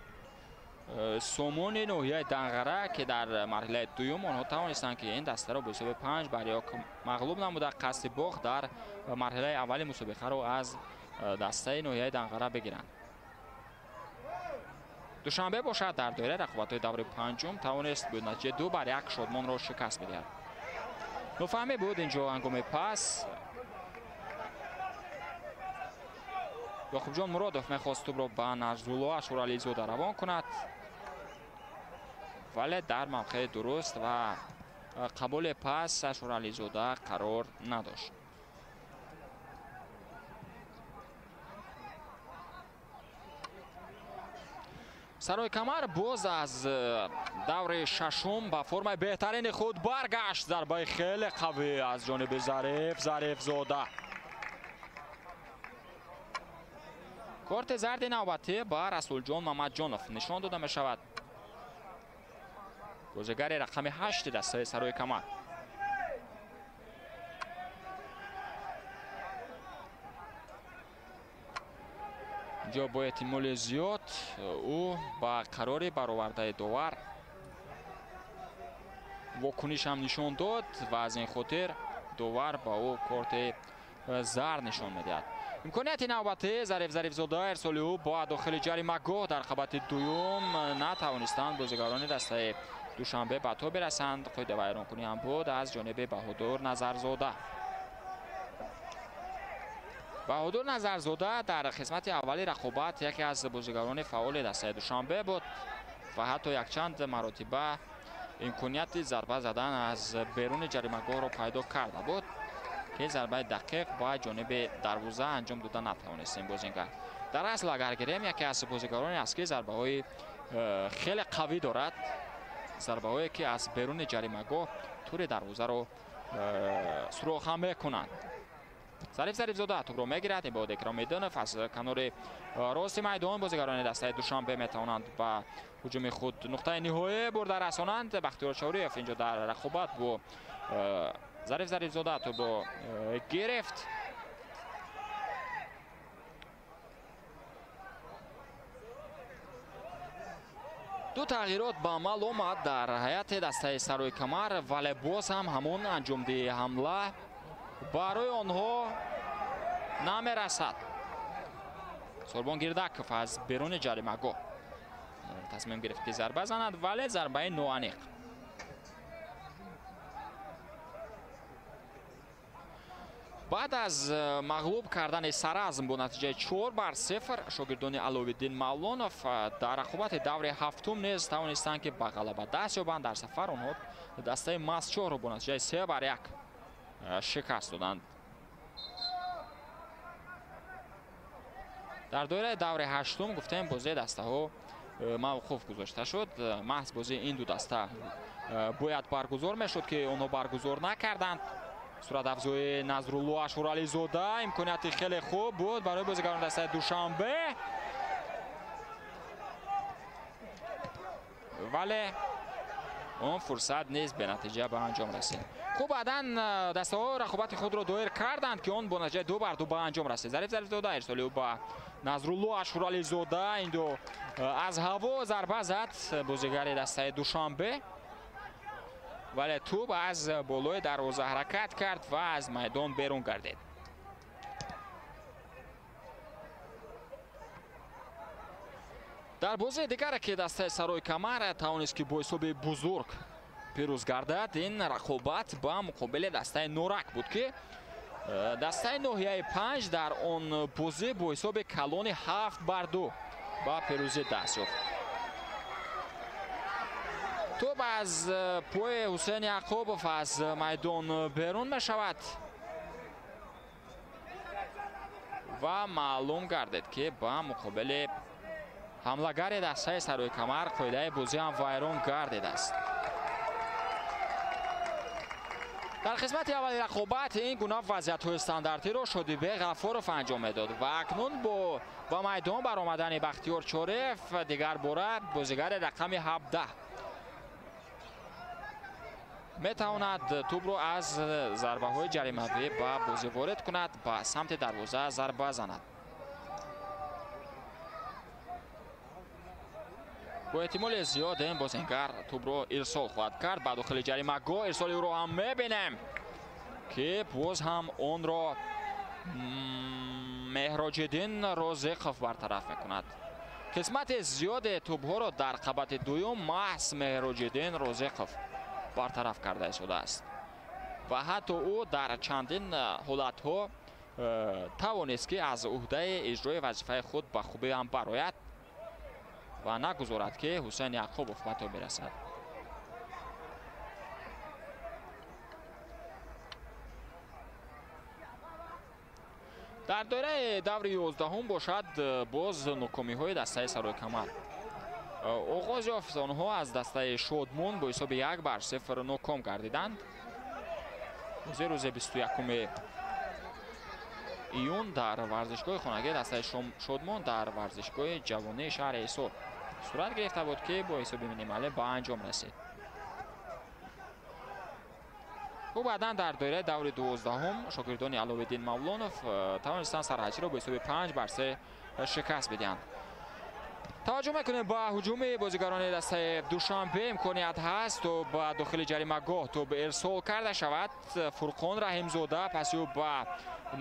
Speaker 2: Сомони ноҳияи Данғара, ки дар марҳилаи дуюм онҳо тавонистанд, ки ин дастаро бо ҳисоби 5-1 мағлуб намуда қасди бохт дар марҳилаи аввали мусобиқаро аз дастаи ноҳияи Данғара бигиранд. Душанбе бошад дар доираи рақобатҳои даври панҷум тавонист бо натиҷаи 2-1 Шодмонро шикаст бидиҳад. Нофаҳмӣ буд инҷо ҳангоми пас. Ёқубҷон Муродов мехост тӯбро ба Нарзулло Ашурализода равон кунад, вале дар мавқеи дуруст ва қабули пас Ашурализода қарор надошт. Сарои Камар боз аз даври шашум ба формаи беҳтарини худ баргашт. Зарбаи хеле қавӣ аз ҷониби Зариф Зарифзода. Корти зарди навбатӣ ба Расулҷон Мамадҷонов нишон дода мешавад. Бозигари рақами 8 дастаи Сарои Камар. Инҷо бо эҳтимоли зиёд ӯ ба қарори баровардаи довар вокуниш ҳам нишон дод ва аз ин хотир довар ба ӯ корти зард нишон медиҳад. Имконияти навбатӣ Зариф Зарифзода, ирсоли ӯ ба дохили ҷаримагоҳ дар қабати дуюм натавонистанд бозигарони дастаи Душанбе ба то бирасанд. Қоидавайронкунӣ ҳам буд аз ҷониби Баҳодур Назарзода. Баҳодур Назарзода дар қисмати аввали рақобат яке аз бозигарони фаъоли дастаи Душанбе буд ва ҳатто якчанд маротиба имконияти зарба задан аз беруни ҷаримагоҳро пайдо карда буд, ки зарбаи дақиқ ба ҷониби дарвоза анҷом дода натавонист ин бозингар. Дар асл агар гирем, яке аз бозигароне аст, ки зарбаҳои хеле қавӣ дорад, зарбаҳое ки аз беруни ҷаримагоҳ тури дарвозаро суроха мекунанд. Зариф Зарифзода тӯбро мегирад. Ибод Икромиддинов аз канори рости майдон. Бозигарони дастаи Душанбе метавонанд ба ҳуҷуми худ нуқтаи ниҳоӣ бурда расонанд. Бахтиёр Чориев инҷо дар рақобат бо Зариф Зарифзода тӯбро гирифт. Ду тағйирот ба амал омад дар ҳайати дастаи Сарои Камар, вале боз ҳам ҳамон анҷомдиҳии ҳамла барои онҳо намерасад. Сурбон Гирдаков аз беруни ҷаримагоҳ тасмим гирифт, ки зарба занад, вале зарбаи ноаниқ. Баъд аз мағлуб кардани Саразм бо натиҷаи 4-0, шогирдони Аловиддин Мавлонов дар рақобати даври ҳафтум низ тавонистанд, ки ба ғалаба даст ёбанд. Дар сафар онҳо дастаи Мастчоҳро бо натиҷаи 3-1 шикаст доданд. Дар доираи даври ҳаштум гуфтем, бозии дастаҳо мавқуф гузошта шуд. Маҳз бозии ин ду даста бояд баргузор мешуд, ки онҳо баргузор накарданд. Суратафзои Назрулло Ашурализода имконияти хеле хуб буд барои бозигарони дастаи Душанбе, вале он фурсат низ бенатиҷа ба анҷом расид. Хуб, баъдан дастаҳо рақобати худро доир карданд, ки он бо натиҷаи 2-2 ба анҷом расид. Зариф Зарифзода ирсоли ӯ ба Назрулло Ашурализода, ин ду аз ҳаво зарба зад бозигари дастаи Душанбе, вале тӯб аз болои дарвоза ҳаракат кард ва аз майдон берун гардид. Дар бозии дигаре, ки дастаи Сарои Камар тавонист, ки бо ҳисоби бузург пирӯз гардад, ин рақобат ба муқобили дастаи Норак буд, ки дастаи ноҳияи 5 дар он бозӣ бо ҳисоби калони 7-2 ба пирӯзӣ даст ёфт. Тӯб аз пои Ҳусейн Яқубов аз майдон берун мешавад ва маълум гардид, ки ба муқобили ҳамлагари дастаи Сарои Камар қоидаи бозӣ ҳам вайрон гардидааст. Дар қисмати аввали рақобат ин гуна вазъиятҳои стандартиро Шодибек Ғаффоров анҷом медод ва акнун бо ба майдон баромадани Бахтиёр Чорев дигар бора бозигари рақами 17 метавонад тӯбро аз зарбаҳои ҷаримавӣ ба бозӣ ворид кунад, ба самти дарвоза зарба занад. Бо эҳтимоли зиёд ин бозингар тӯбро ирсол хоҳад кард ба дохили ҷаримагоҳ. Ирсоли ӯро ҳам мебинем, ки боз ҳам онро Меҳроҷиддин Розиқов бартараф мекунад. Қисмати зиёди тӯбҳоро дар қабати дуюм маҳз Меҳроҷиддин Розиқов бартараф карда истодааст ва ҳатто ӯ дар чандин ҳолатҳо тавонист, ки аз уҳдаи иҷрои вазифаи худ ба хубӣ ҳам барояд ва нагузорад, ки Ҳусейн Яқубов ба тӯб бирасад. Дар доираи даври 11 бошад, боз нокомиҳои дастаи Сарои Камар оғоз ёфт. Онҳо аз дастаи Шодмон бо ҳисоби 1-0 ноком гардиданд. Бозии рӯзи 21 июн дар варзишгоҳи хонагии дастаи Шодмон дар варзишгоҳи ҷавонии шаҳри Ҳисор сурат гирифта буд, ки бо ҳисоби минималӣ ба анҷом расид. Хуб, баъдан дар доираи даври 12 шогирдони Аловиддин Мавлонов тавонистанд Сарҳачиро бо ҳисоби 5-3 шикаст бидиҳанд. Таваҷҷӯҳ мекунем ба ҳуҷуми бозигарони дастаи Душанбе. Имконият ҳаст, то ба дохили ҷаримагоҳ тӯб ирсол карда шавад. Фурқон Раҳимзода паси ӯ ба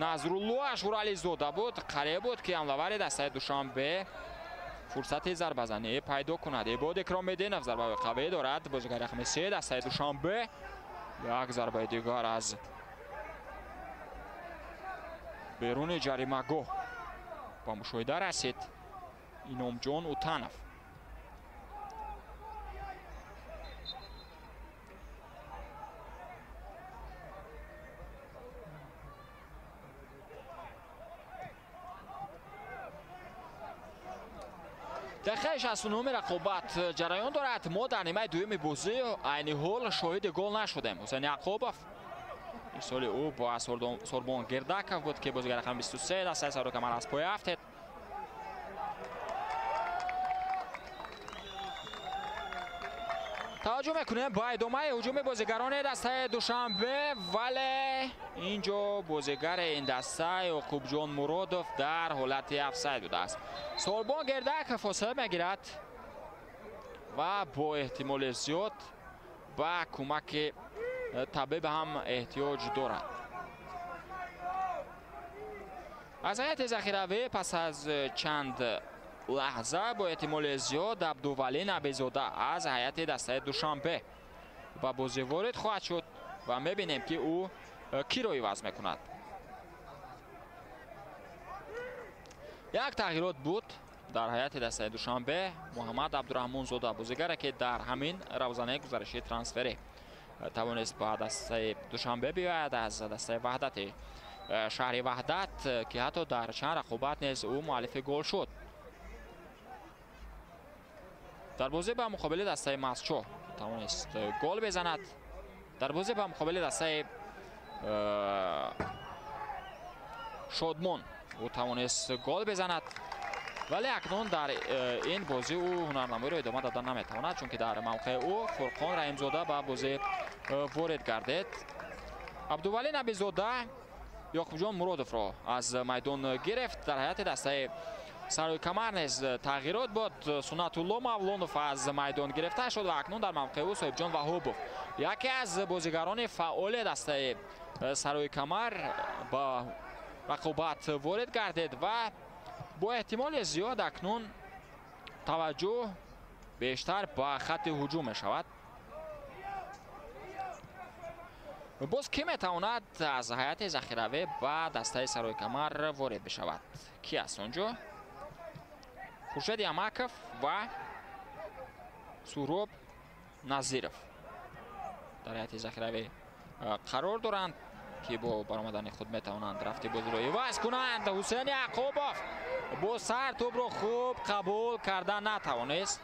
Speaker 2: Назрулло Ашурализода буд. Қариб буд, ки ҳамлавари дастаи Душанбе фурсати зарбазанӣ пайдо кунад. Ибод Икромиддинов зарбаи қавӣ дорад. Бозигари рақами 3 дастаи Душанбе. Як зарбаи дигар аз беруни ҷаримагоҳ ба мушоҳида расид. Иномҷон Утанов. Дақиқаи 69 рақобат ҷараён дорад. Мо дар нимаи дуюми бозӣ айни ҳол шоҳиди гол нашудем. Ҳусейн Яқубов, ирсоли ӯ бо Сурбон Гирдаков буд, ки бозигари рақами 23 дастаи Сарои Камар аз пой афтед. Таваҷҷӯҳ мекунем ба идомаи ҳуҷуми бозигарони дастаи Душанбе, вале инҷо бозигари ин даста Ёқубҷон Муродов дар ҳолати офсайд будааст. Сурбон Гирдаков фосила мегирад Ва бо эҳтимоли зиёд ба кӯмаки табиб ҳам эҳтиёҷ дорад. Аз ҳайати захиравӣ пас аз чанд лаҳза бо эҳтимоли зиёд Абдувалӣ Набизода аз ҳайати дастаи Душанбе ба бозӣ ворид хоҳад шуд ва мебинем, ки ӯ киро иваз мекунад. Як тағйирот буд дар ҳайати дастаи Душанбе. Муҳаммад Абдураҳмонзода, бозигаре ки дар ҳамин равзанаи гузариши трансферӣ тавонист ба дастаи Душанбе биёяд аз дастаи Ваҳдати шаҳри Ваҳдат, ки ҳатто дар чанд рақобат низ ӯ муаллифи гол шуд. Дар бозӣ ба муқобили дастаи Масчо тавонист гол безанад. Дар бозӣ ба муқобили дастаи Шодмон ӯ тавонист гол безанад, вале акнун дар ин бозӣ ӯ ҳунарнамоиро идома дода наметавонад, чунки дар мавқеи ӯ Фурқон Раҳимзода ба бозӣ ворид гардид. Абдувалӣ Набизода Ёқубҷон Муродовро аз майдон гирифт. Дар ҳайати дастаи Сарои Камар низ тағйирот буд. Суннатулло Мавлонов аз майдон гирифта шуд ва акнун дар мавқеи ӯ Соҳибҷон Ваҳобов, яке аз бозигарони фаъоли дастаи Сарои Камар, ба рақобат ворид гардид ва бо эҳтимоли зиёд акнун таваҷҷӯҳ бештар ба хатти ҳуҷум мешавад. Боз кӣ метавонад аз ҳайати захиравӣ ба дастаи Сарои Камар ворид бишавад? Кӣ аст он ҷо? Хуршед Ямаков ва Суҳроб Назиров дар ҳайати захиравӣ қарор доранд, ки бо баромадани худ метавонанд рафти бозиро иваз кунанд. Ҳусейн Яқубов бо сар тӯбро хуб қабул карда натавонист.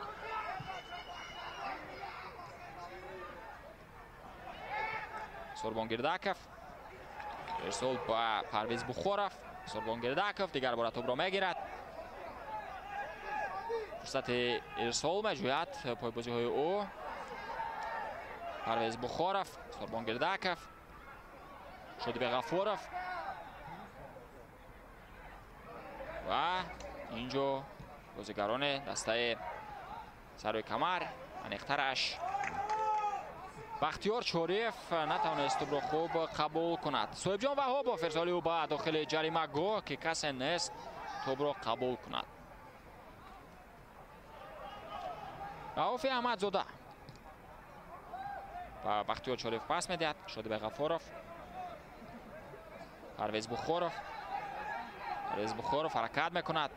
Speaker 2: Сурбон Гирдаков ирсол ба Парвиз Бухоров. Сурбон Гирдаков дигар бора тӯбро мегирад. Фурсати ирсол меҷӯяд пойбозиҳои ӯ. Парвиз Бухоров, Сурбон Гирдаков, Шодибек Ғафуров ва инҷо бозигарони дастаи Сарои Камар, аниқтараш Бахтиёр Чориев натавонист тӯбро хуб қабул кунад. Соҳибҷон Ваҳобов ирсоли ӯ ба дохили ҷаримагоҳ, ки касе нест тӯбро қабул кунад. Рауфи Аҳмадзода ба Бахтиёр Чориев пас медиҳад. Шодибек Ғафуров, Парвиз Бухоров. Парвиз Бухоров ҳаракат мекунад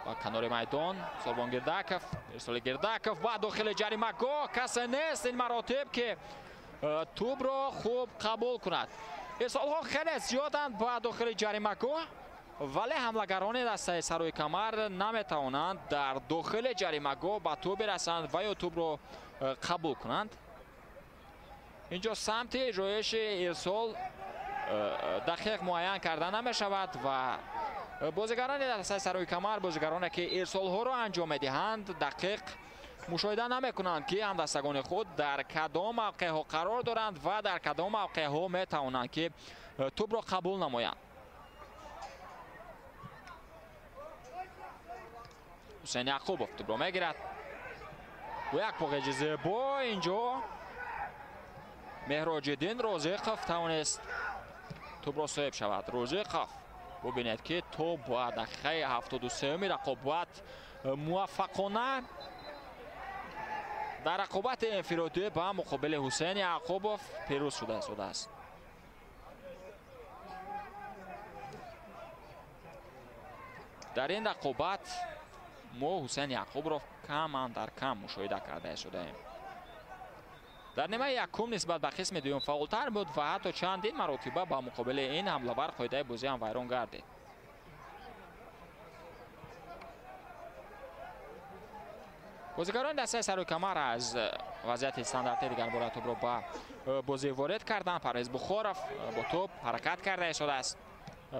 Speaker 2: ба канори майдон. Сурбон Гирдаков, ирсоли Гирдаков ба дохили ҷаримагоҳ, касе нест ин маротиб, ки тӯбро хуб қабул кунад. Ирсолҳо хеле зиёданд ба дохили ҷаримагоҳ, вале ҳамлагарони дастаи Сарои Камар наметавонанд дар дохили ҷаримагоҳ ба тӯб бирасанд ва ё тӯбро қабул кунанд. Инҷо самти иҷроиши ирсол дақиқ муайян карда намешавад ва бозигарони дастаи Сарои Камар, бозигароне ки ирсолҳоро анҷом медиҳанд, дақиқ мушоҳида намекунанд, ки ҳамдастагони худ дар кадом мавқеъҳо қарор доранд ва дар кадом мавқеъҳо метавонанд, ки тӯбро қабул намоянд. Ҳусейн Яқубов тӯбро мегирад. Бо як поғеҷи зебо инҷо Меҳроҷиддин Розиқов тавонист тӯбро соҳиб шавад. Розиқов, бубинед, ки то ба дақиқаи 73-уми рақобат муваффақона дар рақобати инфиродӣ ба муқобили Ҳусейн Яқубов пирӯз шуда истодааст. Дар ин рақобат мо Ҳусейн Яқубро кам андар кам мушоҳида карда истодаем. Дар нимаи якум нисбат ба қисми дуюм фаъолтар буд ва ҳатто чандин маротиба ба муқобили ин ҳамлавар қоидаи бозӣ ҳам вайрон гардид. Бозигарони дастаи Сарои Камар аз вазъияти стандартӣ дигарбора тӯбро ба бозӣ ворид карданд. Парвиз Бухоров бо тӯб ҳаракат карда истодааст.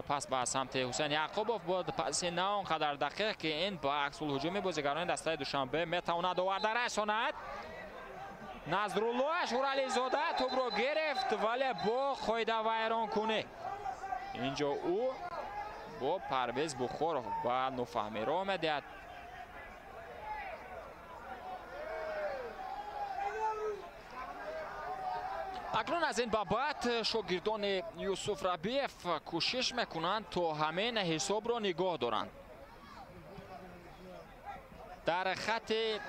Speaker 2: Пас ба самти Ҳусейн Яқубов буд. Паси на он қадар дақиқ, ки ин ба аксулҳуҷуми бозигарони дастаи Душанбе метавонад оварда расонад. Назрулло Ашурализода тӯбро гирифт, вале бо қоидавайронкунӣ. Инҷо ӯ бо Парвиз Бухоров ба нофаҳмӣ роҳ медиҳад. Акнун аз ин ба баъд шогирдони Юсуф Рабиев кӯшиш мекунанд, то ҳамин ҳисобро нигоҳ доранд. Дар хатти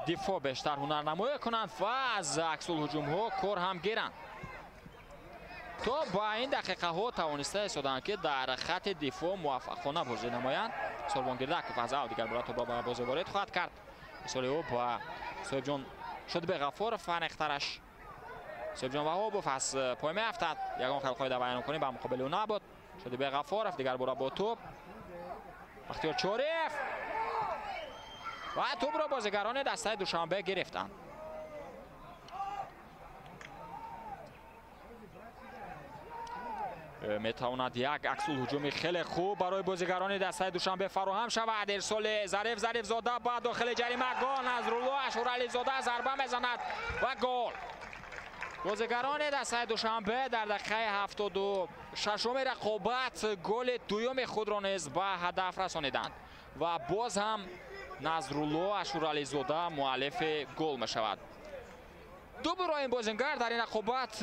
Speaker 2: дифоъ бештар ҳунарнамоӣ кунанд ва аз аксулҳуҷумҳо кор ҳам гиранд. То ба ин дақиқаҳо тавониста истоданд, ки дар хатти дифоъ муваффақона бозӣ намоянд. Сорбон Гирдаков аз ав дигар бора тӯбро ба бозӣ ворид хоҳад кард. Мисоли ӯ ба Соҳибҷон Шодибек Ғаффоров аниқтараш. Соҳибҷон Ваҳобов аз пой меафтад. Ягон хел қоида вайронкунӣ ба муқобили ӯ набуд. Шодибек Ғаффоров дигар бора бо тӯб. Бахтиёр Чориев ва тӯбро бозигарони дастаи Душанбе гирифтанд. Метавонад як аксулҳуҷуми хеле хуб барои бозигарони дастаи Душанбе фароҳам шавад. Ирсоли Зариф Зарифзода ба дохили ҷаримагоҳ. Назрулло Ашурализода зарба мезанад ва гол. Бозигарони дастаи Душанбе дар дақиқаи 76-уми рақобат голи дуюми худро низ ба ҳадаф расониданд ва боз ҳам Назрулло Ашурализода муаллифи гол мешавад. Ду буро ин бозингар дар ин рақобат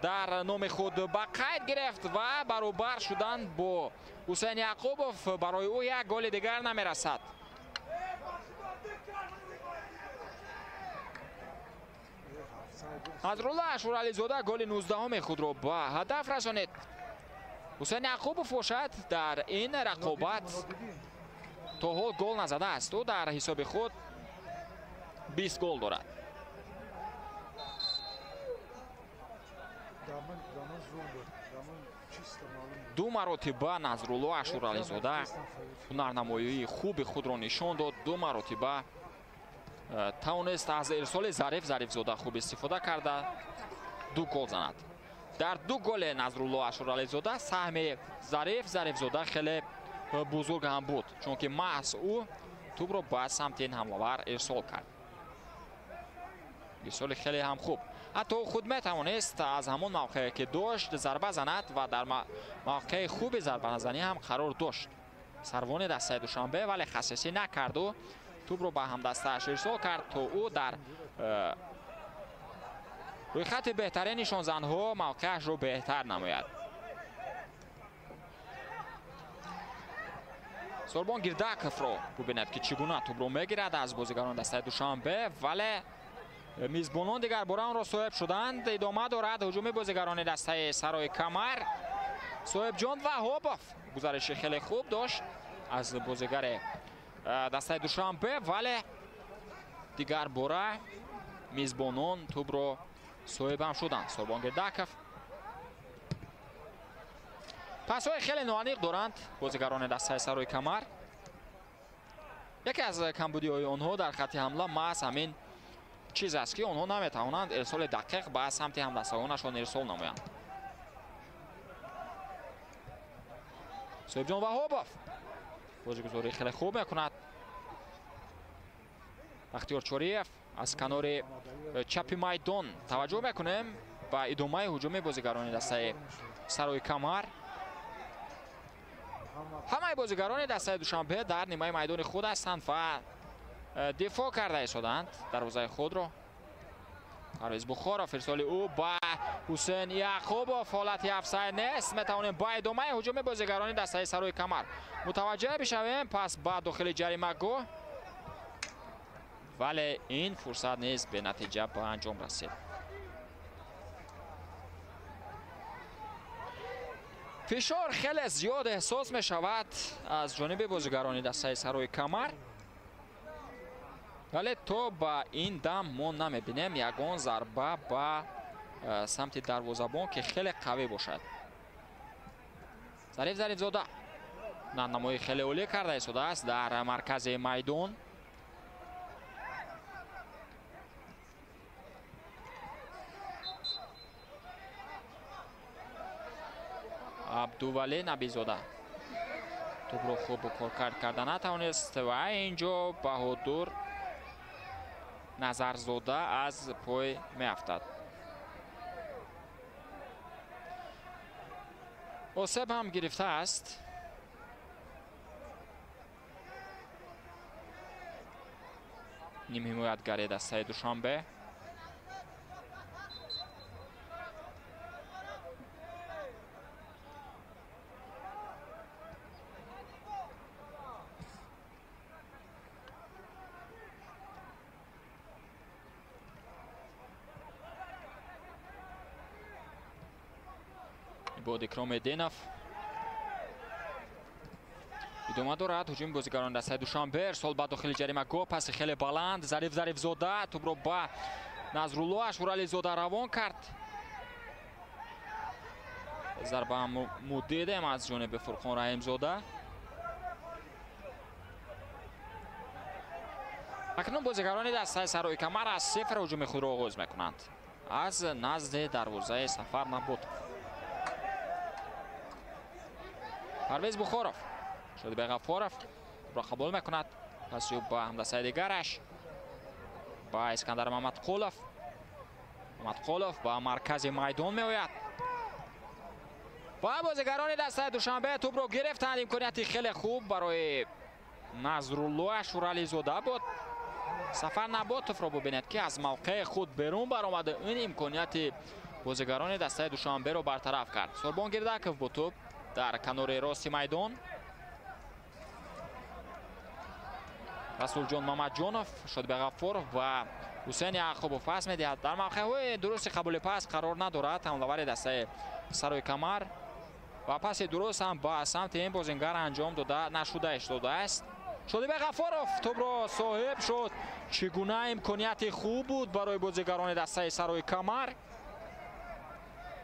Speaker 2: дар номи худ ба қайд гирифт ва баробар шудан бо Ҳусайн Яқубов барои ӯ як голи дигар намерасад. Назрулло Ашурализода голи 19-уми худро ба ҳадаф расонид. Ҳусайн Яқубов бошад дар ин рақобат то ҳол гол назадааст. Ӯ дар ҳисоби худ 20 гол дорад. Ду маротиба Назрулло Ашурализода ҳунарнамоии хуби худро нишон дод. Ду маротиба тавонист аз ирсоли Зариф Зарифзода хуб истифода карда ду гол занад. Дар ду голе Назрулло Ашурализода саҳми Зариф Зарифзода хеле бузург ҳам буд, чунки маҳз ӯ тӯбро ба самти ин ҳамлавар ирсол кард. Ирсоли хеле ҳам хуб. Ҳатто худ метавонист аз ҳамон мавқее ки дошт зарба занад ва дар мавқеи хуби зарбаназанӣ ҳам қарор дошт сарвони дастаи Душанбе, вале хасисӣ накарду тӯбро ба ҳамдастааш ирсол кард, то ӯ дар рӯйхати беҳтарин нишонзанҳо мавқеашро беҳтар намояд. Сорбон Гирдаковро бубинад, ки чӣ гуна тӯбро мегирад аз бозигарони дастаи Душанбе, вале мизбонон дигар бора онро соҳиб шуданд. Идома дорад ҳуҷуми бозигарони дастаи Сарои Камар. Соҳибҷон Ваҳобов гузариши хеле хуб дошт аз бозигари дастаи Душанбе, вале дигар бора мизбонон тӯбро соҳиб ҳам шуданд. Сорбон Гирдаков пасҳои хеле ноаниқ доранд бозигарони дастаи Сарои Камар. Яке аз камбудиҳои онҳо дар хатти ҳамла маҳз ҳамин чиз аст, ки онҳо наметавонанд ирсоли дақиқ ба самти ҳамдастагонашон ирсол намоянд. Соҳибҷон Ваҳобов бозигузории хеле хуб мекунад. Бахтиёр Чориев аз канори чапи майдон таваҷҷӯҳ мекунем ба идомаи ҳуҷуми бозигарони дастаи Сарои Камар. Ҳамаи бозигарони дастаи Душанбе дар нимаи майдони худ ҳастанд ва дифоъ карда истоданд дарвозаи худро. Парвиз Бухоров ирсоли ӯ ба Ҳусайн Яқубов. Ҳолати офсайд нест. Метавонем ба идомаи ҳуҷуми бозигарони дастаи Сарои Камар мутаваҷҷеҳ бишавем. Пас ба дохили ҷаримагоҳ, вале ин фурсат низ бенатиҷа ба анҷом расид. Фишор хеле зиёд эҳсос мешавад аз ҷониби бозигарони дастаи Сарои Камар, вале то ба ин дам мо намебинем ягон зарба ба самти дарвозабон, ки хеле қавӣ бошад. Зариф Зарифзода ҳунарнамоии хеле олӣ карда истодааст дар маркази майдон. Абдувалӣ Набизода тӯбро хуб коркард карда натавонист ва инҷо Баҳодур Назарзода аз пой меафтад. Осеб ҳам гирифтааст. Нимҳимоятгари дастаи Душанбе. Ибод Икромиддинов. Идома дорад ҳуҷуми бозигарони дастаи Душанбе. Ирсол ба дохили ҷаримагоҳ, паси хеле баланд. Зариф Зарифзода тӯбро ба Назрулло Ашурализода равон кард. Зарба муддидем аз ҷониби Фурқон Раҳимзода. Акнун бозигарони дастаи Сарои Камар аз сифр ҳуҷуми худро оғоз мекунанд. Аз назди дарвозаи Сафар Наботов. Парвез Бухоров. Шодибек Ғаффоров тӯбро қабул мекунад. Паси ӯ ба ҳамдастаи дигараш, ба Искандар Мамадқулов. Мамадқулов ба маркази майдон меояд. Ва бозигарони дастаи Душанбе тӯбро гирифтанд. Имконияти хеле хуб барои Назрулло Ашурализода буд. Сафар Наботовро бубинед, ки аз мавқеи худ берун баромада ин имконияти бозигарони дастаи Душанберо бартараф кард. Сорбон Гирдаков бо тӯб дар канори рости майдон. Расулҷон Мамадҷонов, Шодибек Ғаффоров ва Ҳусейн Яқубов пас медиҳад. Дар мавқеъҳои дурусти қабули пас қарор надорад ҳамлавари дастаи Сарои Камар ва паси дуруст ҳам ба самти ин бозингар анҷом дода нашуда истодааст. Шодибек Ғаффоров тӯбро соҳиб шуд. Чӣ гуна имконияти хуб буд барои бозигарони дастаи Сарои Камар.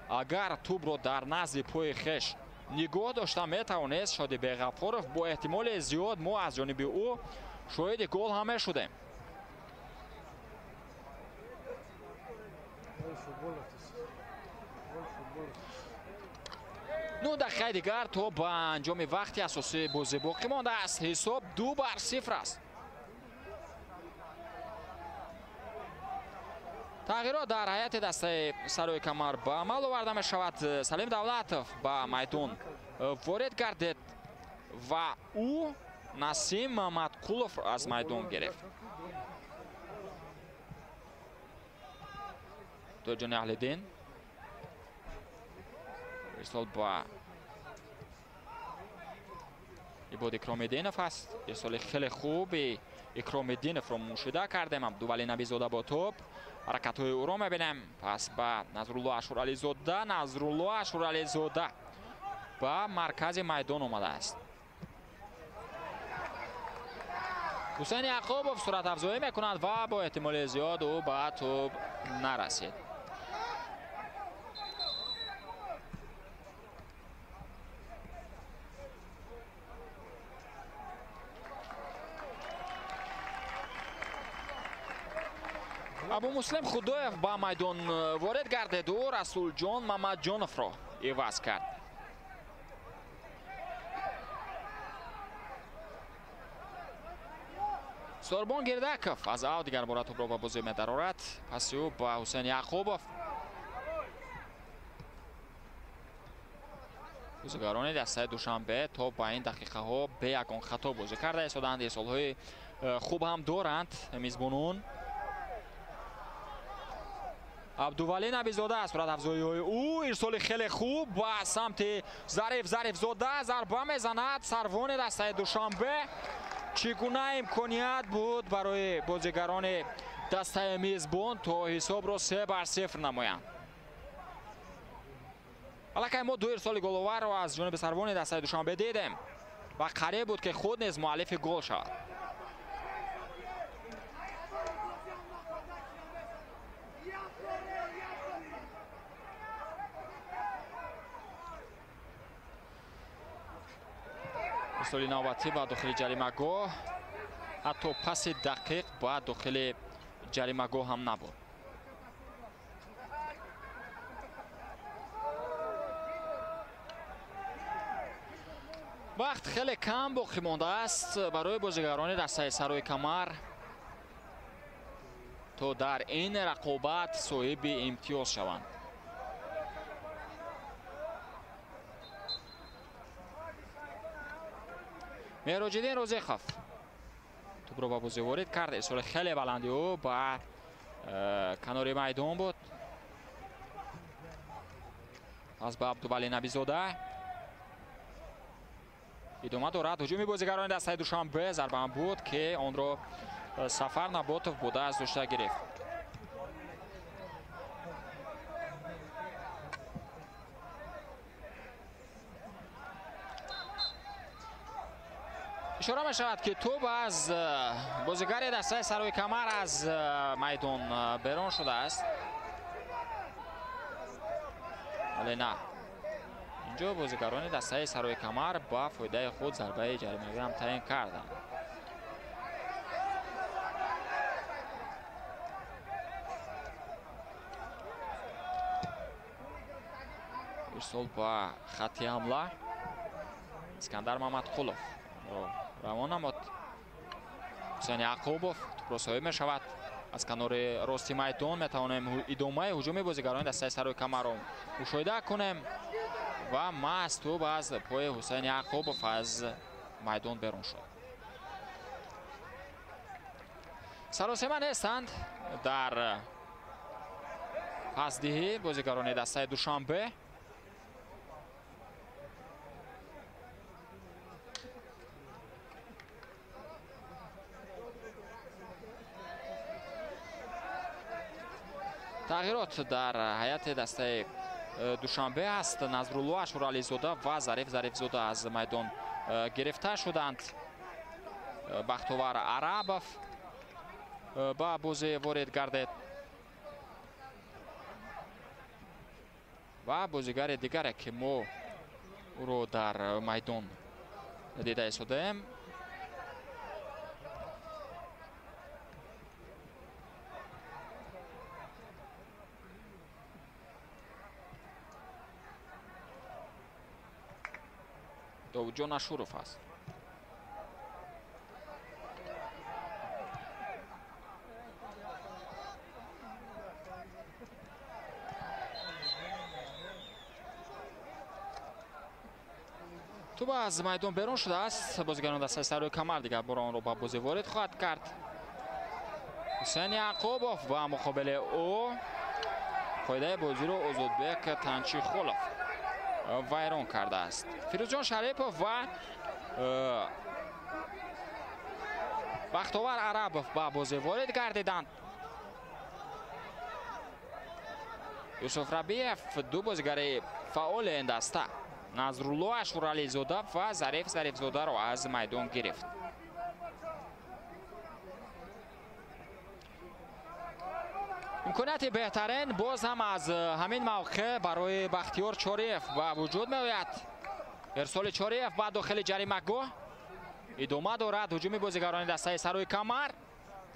Speaker 2: Агар тӯбро дар назди пои хеш нигоҳ дошта метавонист Шодибек Ғаффоров, бо эҳтимоли зиёд мо аз ҷониби ӯ шоҳиди гол ҳам мешудем. 9 дақиқаи дигар то ба анҷоми вақти асосии бозӣ боқӣ мондааст. Ҳисоб 2-0 аст. Тағйирот дар ҳайати дастаи Сарои Камар ба амал оварда мешавад. Салим Давлатов ба майдон ворид гардид ва ӯ Насим Мамадқулов аз майдон гирифт. Тоҷони Аҳлиддин ирсол ба Ибод Икромиддинов аст. Ирсоли хеле хуби Икромиддиновро мушоҳида кардем. Абдували Набизода бо тӯб, ҳаракатҳои ӯро мебинем. Пас ба Назрулло Ашурализода. Назрулло Ашурализода ба маркази майдон омадааст. Ҳусейн Яқубов суратафзоӣ мекунад ва бо эҳтимоли зиёд ӯ ба тӯб нарасид. Абу Муслим Худоев ба майдон ворид гардид. Ӯ Расулҷон Мамадҷоновро иваз кард. Сорбон Гирдаков аз ав дигар бора тӯбро ба бозӣ медарорад. Паси ӯ ба Ҳусейн Яқубов. Бозигарони дастаи Душанбе то ба ин дақиқаҳо бе ягон хато бозӣ карда истоданд. Ирсолҳои хуб ҳам доранд мизбонон. Абдували Набизода суратафзоиҳои ӯ, ирсоли хеле хуб ба самти Зариф Зарифзода зарба мезанад. Сарвони дастаи Душанбе. Чӣ гуна имконият буд барои бозигарони дастаи мизбон то ҳисобро 3-0 намоянд. Аллакай мо ду ирсоли головарро аз ҷониби сарвони дастаи Душанбе дидем ва қариб буд, ки худ низ муаллифи гол шавад. Ирсоли навбатӣ ба дохили ҷаримагоҳ, ҳатто паси дақиқ ба дохили ҷаримагоҳ ҳам набуд. Вақт хеле кам боқӣ мондааст барои бозигарони дастаи Сарои Камар то дар ин рақобат соҳиби имтиёз шаванд. Меҳроҷиддин Розиқов тӯбро ба бозӣ ворид кард. Ирсоли хеле баланди ӯ ба канори майдон буд. Пас ба Абдували Набизода. Идома дорад ҳуҷуми бозигарони дастаи Душанбе. Зарбаам буд, ки онро Сафар Наботов буда аз дошта гирифт. Ишора мешавад, ки тӯб аз бозигари дастаи Сарои Камар аз майдон берун шудааст. Вале на. Инҷо бозигарони дастаи Сарои Камар ба фоидаи худ зарбаи ҷаримавӣ ҳам таъин карданд. Ирсол ба хатти ҳамла Искандар Мамадқулов равон намуд. Ҳусайн Яқубов тӯбро соҳиб мешавад. Аз канори рости майдон метавонем идомаи ҳуҷуми бозигарони дастаи Сарои Камарро мушоҳида кунем ва маҳз тӯб аз пои Ҳусайн Яқубов аз майдон берун шуд. Саросема нестанд дар пасдиҳӣ бозигарони дастаи Душанбе. Тағйирот дар ҳайати дастаи Душанбе аст. Назрулло Ашурализода ва Зариф Зарифзода аз майдон гирифта шуданд. Бахтовар Арабов ба бозӣ ворид гардид ва бозигари дигаре, ки мо ӯро дар майдон дида истодаем, Довудҷон Ашуров аст. Тӯб аз майдон берун шудааст. Бозигарони дастаи Сарои Камар дигар бор онро ба бозӣ ворид хоҳад кард. Ҳусайн Яқубов ва муқобили ӯ қоидаи бозиро Озодбек Танчихолов вайрон кардааст. Фирӯзҷон Шарипов ва Бахтовар Арабов ба бозӣ ворид гардиданд. Юсуф Рабиев, ду бозигари фаъоли ин даста, Назрулло Ашурализода ва Зариф Зарифзодаро аз майдон гирифт. Имконияти беҳтарин боз ҳам аз ҳамин мавқеъ барои Бахтиёр Чориев ба вуҷуд меояд. Ирсоли Чориев ба дохили ҷаримагоҳ. Идома дорад ҳуҷуми бозигарони дастаи Сарои Камар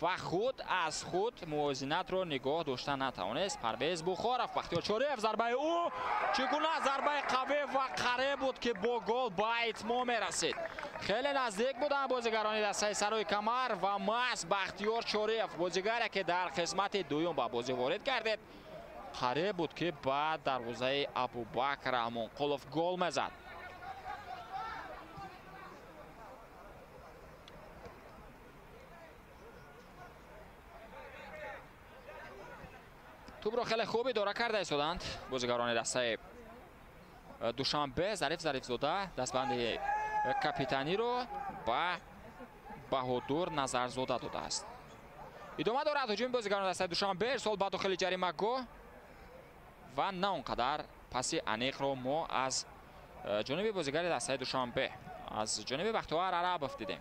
Speaker 2: ва худ аз худ мувозинатро нигоҳ дошта натавонист Парвез Бухоров. Бахтиёр Чориев, зарбаи ӯ чӣ гуна зарбаи қавӣ ва қариб буд, ки бо гол ба итмом мерасид. Хеле наздик буданд бозигарони дастаи Сарои Камар ва маҳз Бахтиёр Чориев, бозигаре, ки дар қисмати дуюм ба бозӣ ворид гардид, қариб буд, ки ба дарвозаи Абубакр Раҳмонқулов гол мезад. Тӯбро хеле хуб идора карда истоданд бозигарони дастаи Душанбе. Зариф Зарифзода дастбанди капитаниро ба Баҳодур Назарзода додааст. Идома дорад ҳуҷуми бозигарони дастаи Душанбе. Ирсол ба дохили ҷаримагоҳ ва на он қадар паси аниқро мо аз ҷониби бозигари дастаи Душанбе, аз ҷониби Бахтовар Арабов дидем.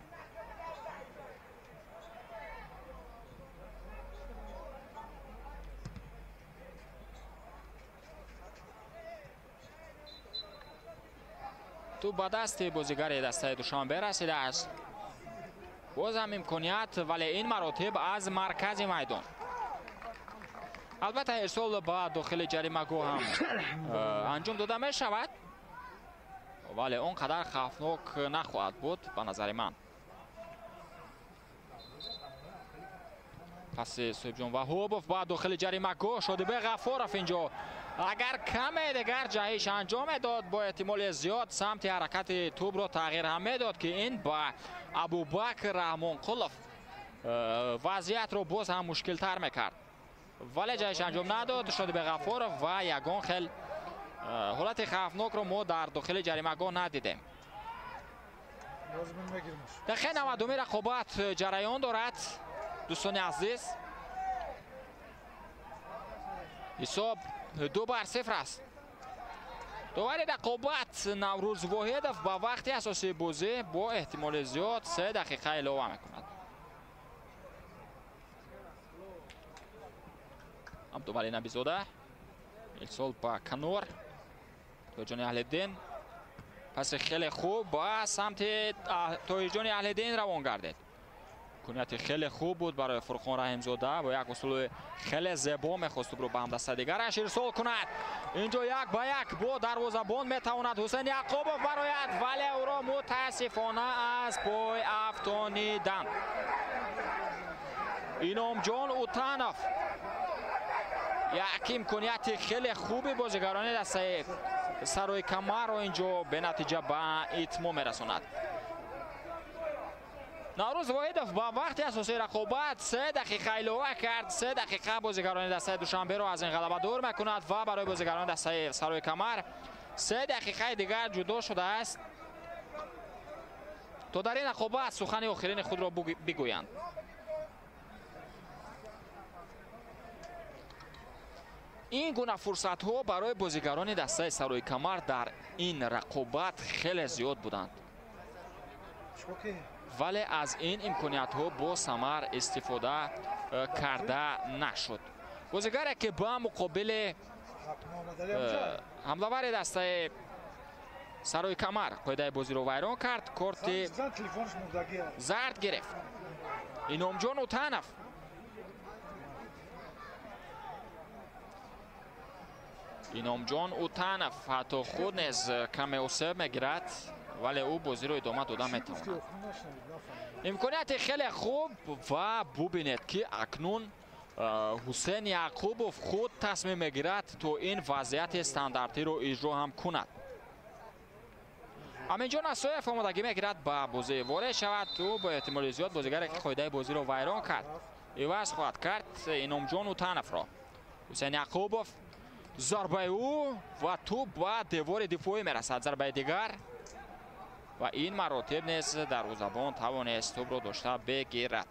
Speaker 2: Тӯб ба дасти бозигари дастаи Душанбе расидааст. Боз ҳам имконият, вале ин маротиб аз маркази майдон. Албатта ирсол ба дохили ҷаримагоҳ ҳам анҷом дода мешавад, вале он қадар хавфнок нахоҳад буд ба назари ман. Паси Соҳибҷон Ваҳобов ба дохили ҷаримагоҳ. Шодибек Ғаффоров инҷо агар каме дигар ҷаҳиш анҷом медод, бо эҳтимоли зиёд самти ҳаракати тӯбро тағйир ҳам медод, ки ин ба Абубакр Раҳмонқулов вазъиятро боз ҳам мушкилтар мекард. Вале ҷаҳиш анҷом надод Шодибек Ғаффоров ва ягон хел ҳолати хавфнокро мо дар дохили ҷаримагоҳ надидем. Дақиқаи 90-уми рақобат ҷараён дорад. Дӯстони азиз, ҳисоб 2-0 аст. Довари рақобат Наврӯз Воҳидов ба вақти асосии бозӣ бо эҳтимоли зиёд 3 дақиқа илова мекунад. Абдувалӣ Набизода ирсол ба канор. Тоҳирҷони Аҳлиддин паси хеле хуб ба самти Тоҳирҷони Аҳлиддин равон гардид. Имконияти хеле хуб буд барои Фурқон Раҳимзода, бо як услуби хеле зебо мехост тӯбро ба ҳамдаста дигараш ирсол кунад. Инҷо 1 ба 1 бо дарвозабон метавонад Ҳусайн Яқубов барояд, вале ӯро мутаассифона аз пой афтониданд. Иномҷон Утанов як имконияти хеле хуби бозигарони дастаи Сарои Камарро инҷо бенатиҷа ба итмом мерасонад. Наврӯз Воҳидов ба вақти асосии рақобат 3 дақиқа илова кард. 3 дақиқа бозигарони дастаи Душанберо аз ин ғалаба дур мекунад ва барои бозигарони дастаи Сарои Камар 3 дақиқаи дигар ҷудо шудааст то дар ин рақобат сухани охирини худро бигӯянд. Ин гуна фурсатҳо барои бозигарони дастаи Сарои Камар дар ин рақобат хеле зиёд буданд, вале аз ин имкониятҳо бо самар истифода карда нашуд. Бозигаре ки ба муқобили ҳамлавари дастаи Сарои Камар қоидаи бозиро вайрон кард, корти зард гирифт. Иномҷон Утанов. Иномҷон Утанов ҳатто худ низ каме осеб мегирад, вале ӯ бозиро идома дода метавонад. Имконияти хеле хуб ва бубинед ки акнун Ҳусайн Яқубов худ тасмим мегирад то ин вазъияти стандартиро иҷро ҳам кунад. Аминҷон Асоев омодагӣ мегирад ба бозӣ ворид шавад. Ӯ бо эҳтимоли зиёд бозигаре ки қоидаи бозиро вайрон кард иваз хоҳад кард Иномҷон Утановро. Ҳусайн Яқубов, зарбаи ӯ ва тӯб ба девори дифоӣ мерасад. Зарбаи дигар ва ин маротиб низ дарвозабон тавонист тӯбро дошта бигирад.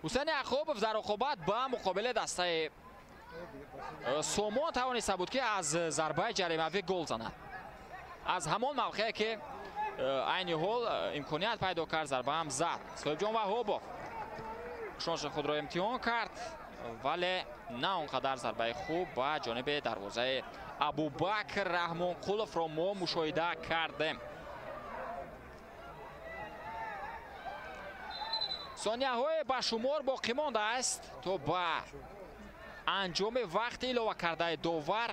Speaker 2: Ҳусайн Яқубов дар рақобат ба муқобили дастаи Сомон тавониста буд ки аз зарбаи ҷаримавӣ гол занад. Аз ҳамон мавқее ки айни ҳол имконият пайдо кард, зарба ҳам зад. Соҳибҷон Ваҳобов шонси худро имтиҳон кард, вале на он қадар зарбаи хуб ба ҷониби дарвозаи Абубакр Раҳмонқуловро мо мушоҳида кардем. Сонияҳое ба шумор боқӣ мондааст то ба анҷоми вақти илова кардаи довар.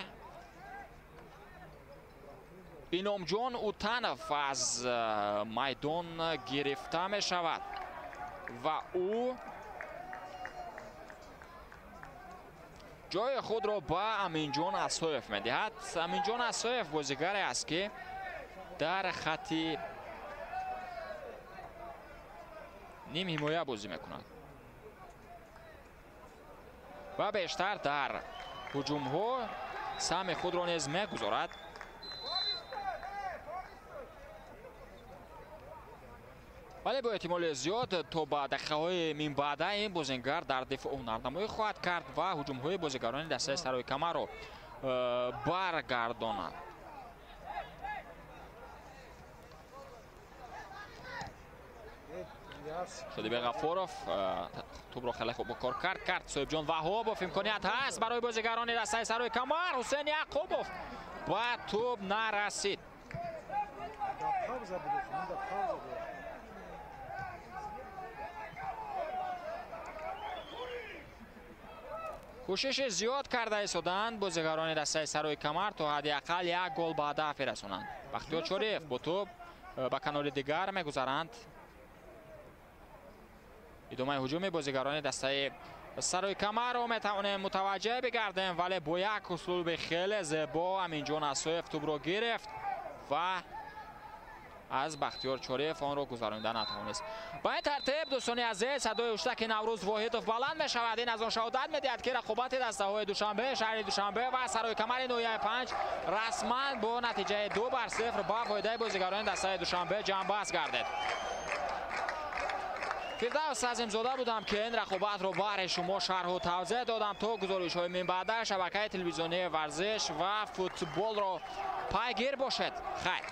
Speaker 2: Иномҷон Утанов аз майдон гирифта мешавад ва ӯ ҷои худро ба Аминҷон Асоев медиҳад. Аминҷон Асоев бозигаре аст ки дар хатти нимҳимоя бозӣ мекунад ва бештар дар ҳуҷумҳо саҳми худро низ мегузорад. Вале бо эҳтимоли зиёд то ба дақиқаҳои минбаъда ин бозингар дар дифоъ ҳунарнамоӣ хоҳад кард ва ҳуҷумҳои бозигарони дастаи Сарои Камарро баргардонад. Шодибек Ғафуров тӯбро хеле хуб кор кард. Соҳибҷон Ваҳобов, имконият ҳаст барои бозигарони дастаи Сарои Камар. Ҳусайн Яқубов ба тӯб нарасид. Кӯшиши зиёд карда истоданд бозигарони дастаи Сарои Камар то ҳадди ақал як гол ба ҳадаф бирасонанд. Бахтиёр Чориев бо тӯб ба канори дигар мегузаранд. Идомаи ҳуҷуми бозигарони дастаи Сарои Камарро метавонем мутаваҷҷеҳ бигардем, вале бо як услуби хеле зебо Аминҷон Асоев тӯбро гирифт ва аз Бахтиёр Чориев онро гузаронида натавонист. Ба ин тартиб дӯстони азиз, садои ҳуштаки Наврӯз Воҳидов баланд мешавад. Ин аз он шаҳодат медиҳад ки рақобати дастаҳои Душанбе, шаҳри Душанбе ва Сарои Камари ноҳияи 5 расман бо натиҷаи 2-0 ба фоидаи бозигарони дастаи Душанбе ҷамъбаст гардид. Фирдавс Азимзода будам, ки ин рақобатро баҳри шумо шарҳу тавзеҳ додам. То гузоришҳои минбаъда шабакаи телевизионии варзиш ва футболро пайгир бошед. Хайр.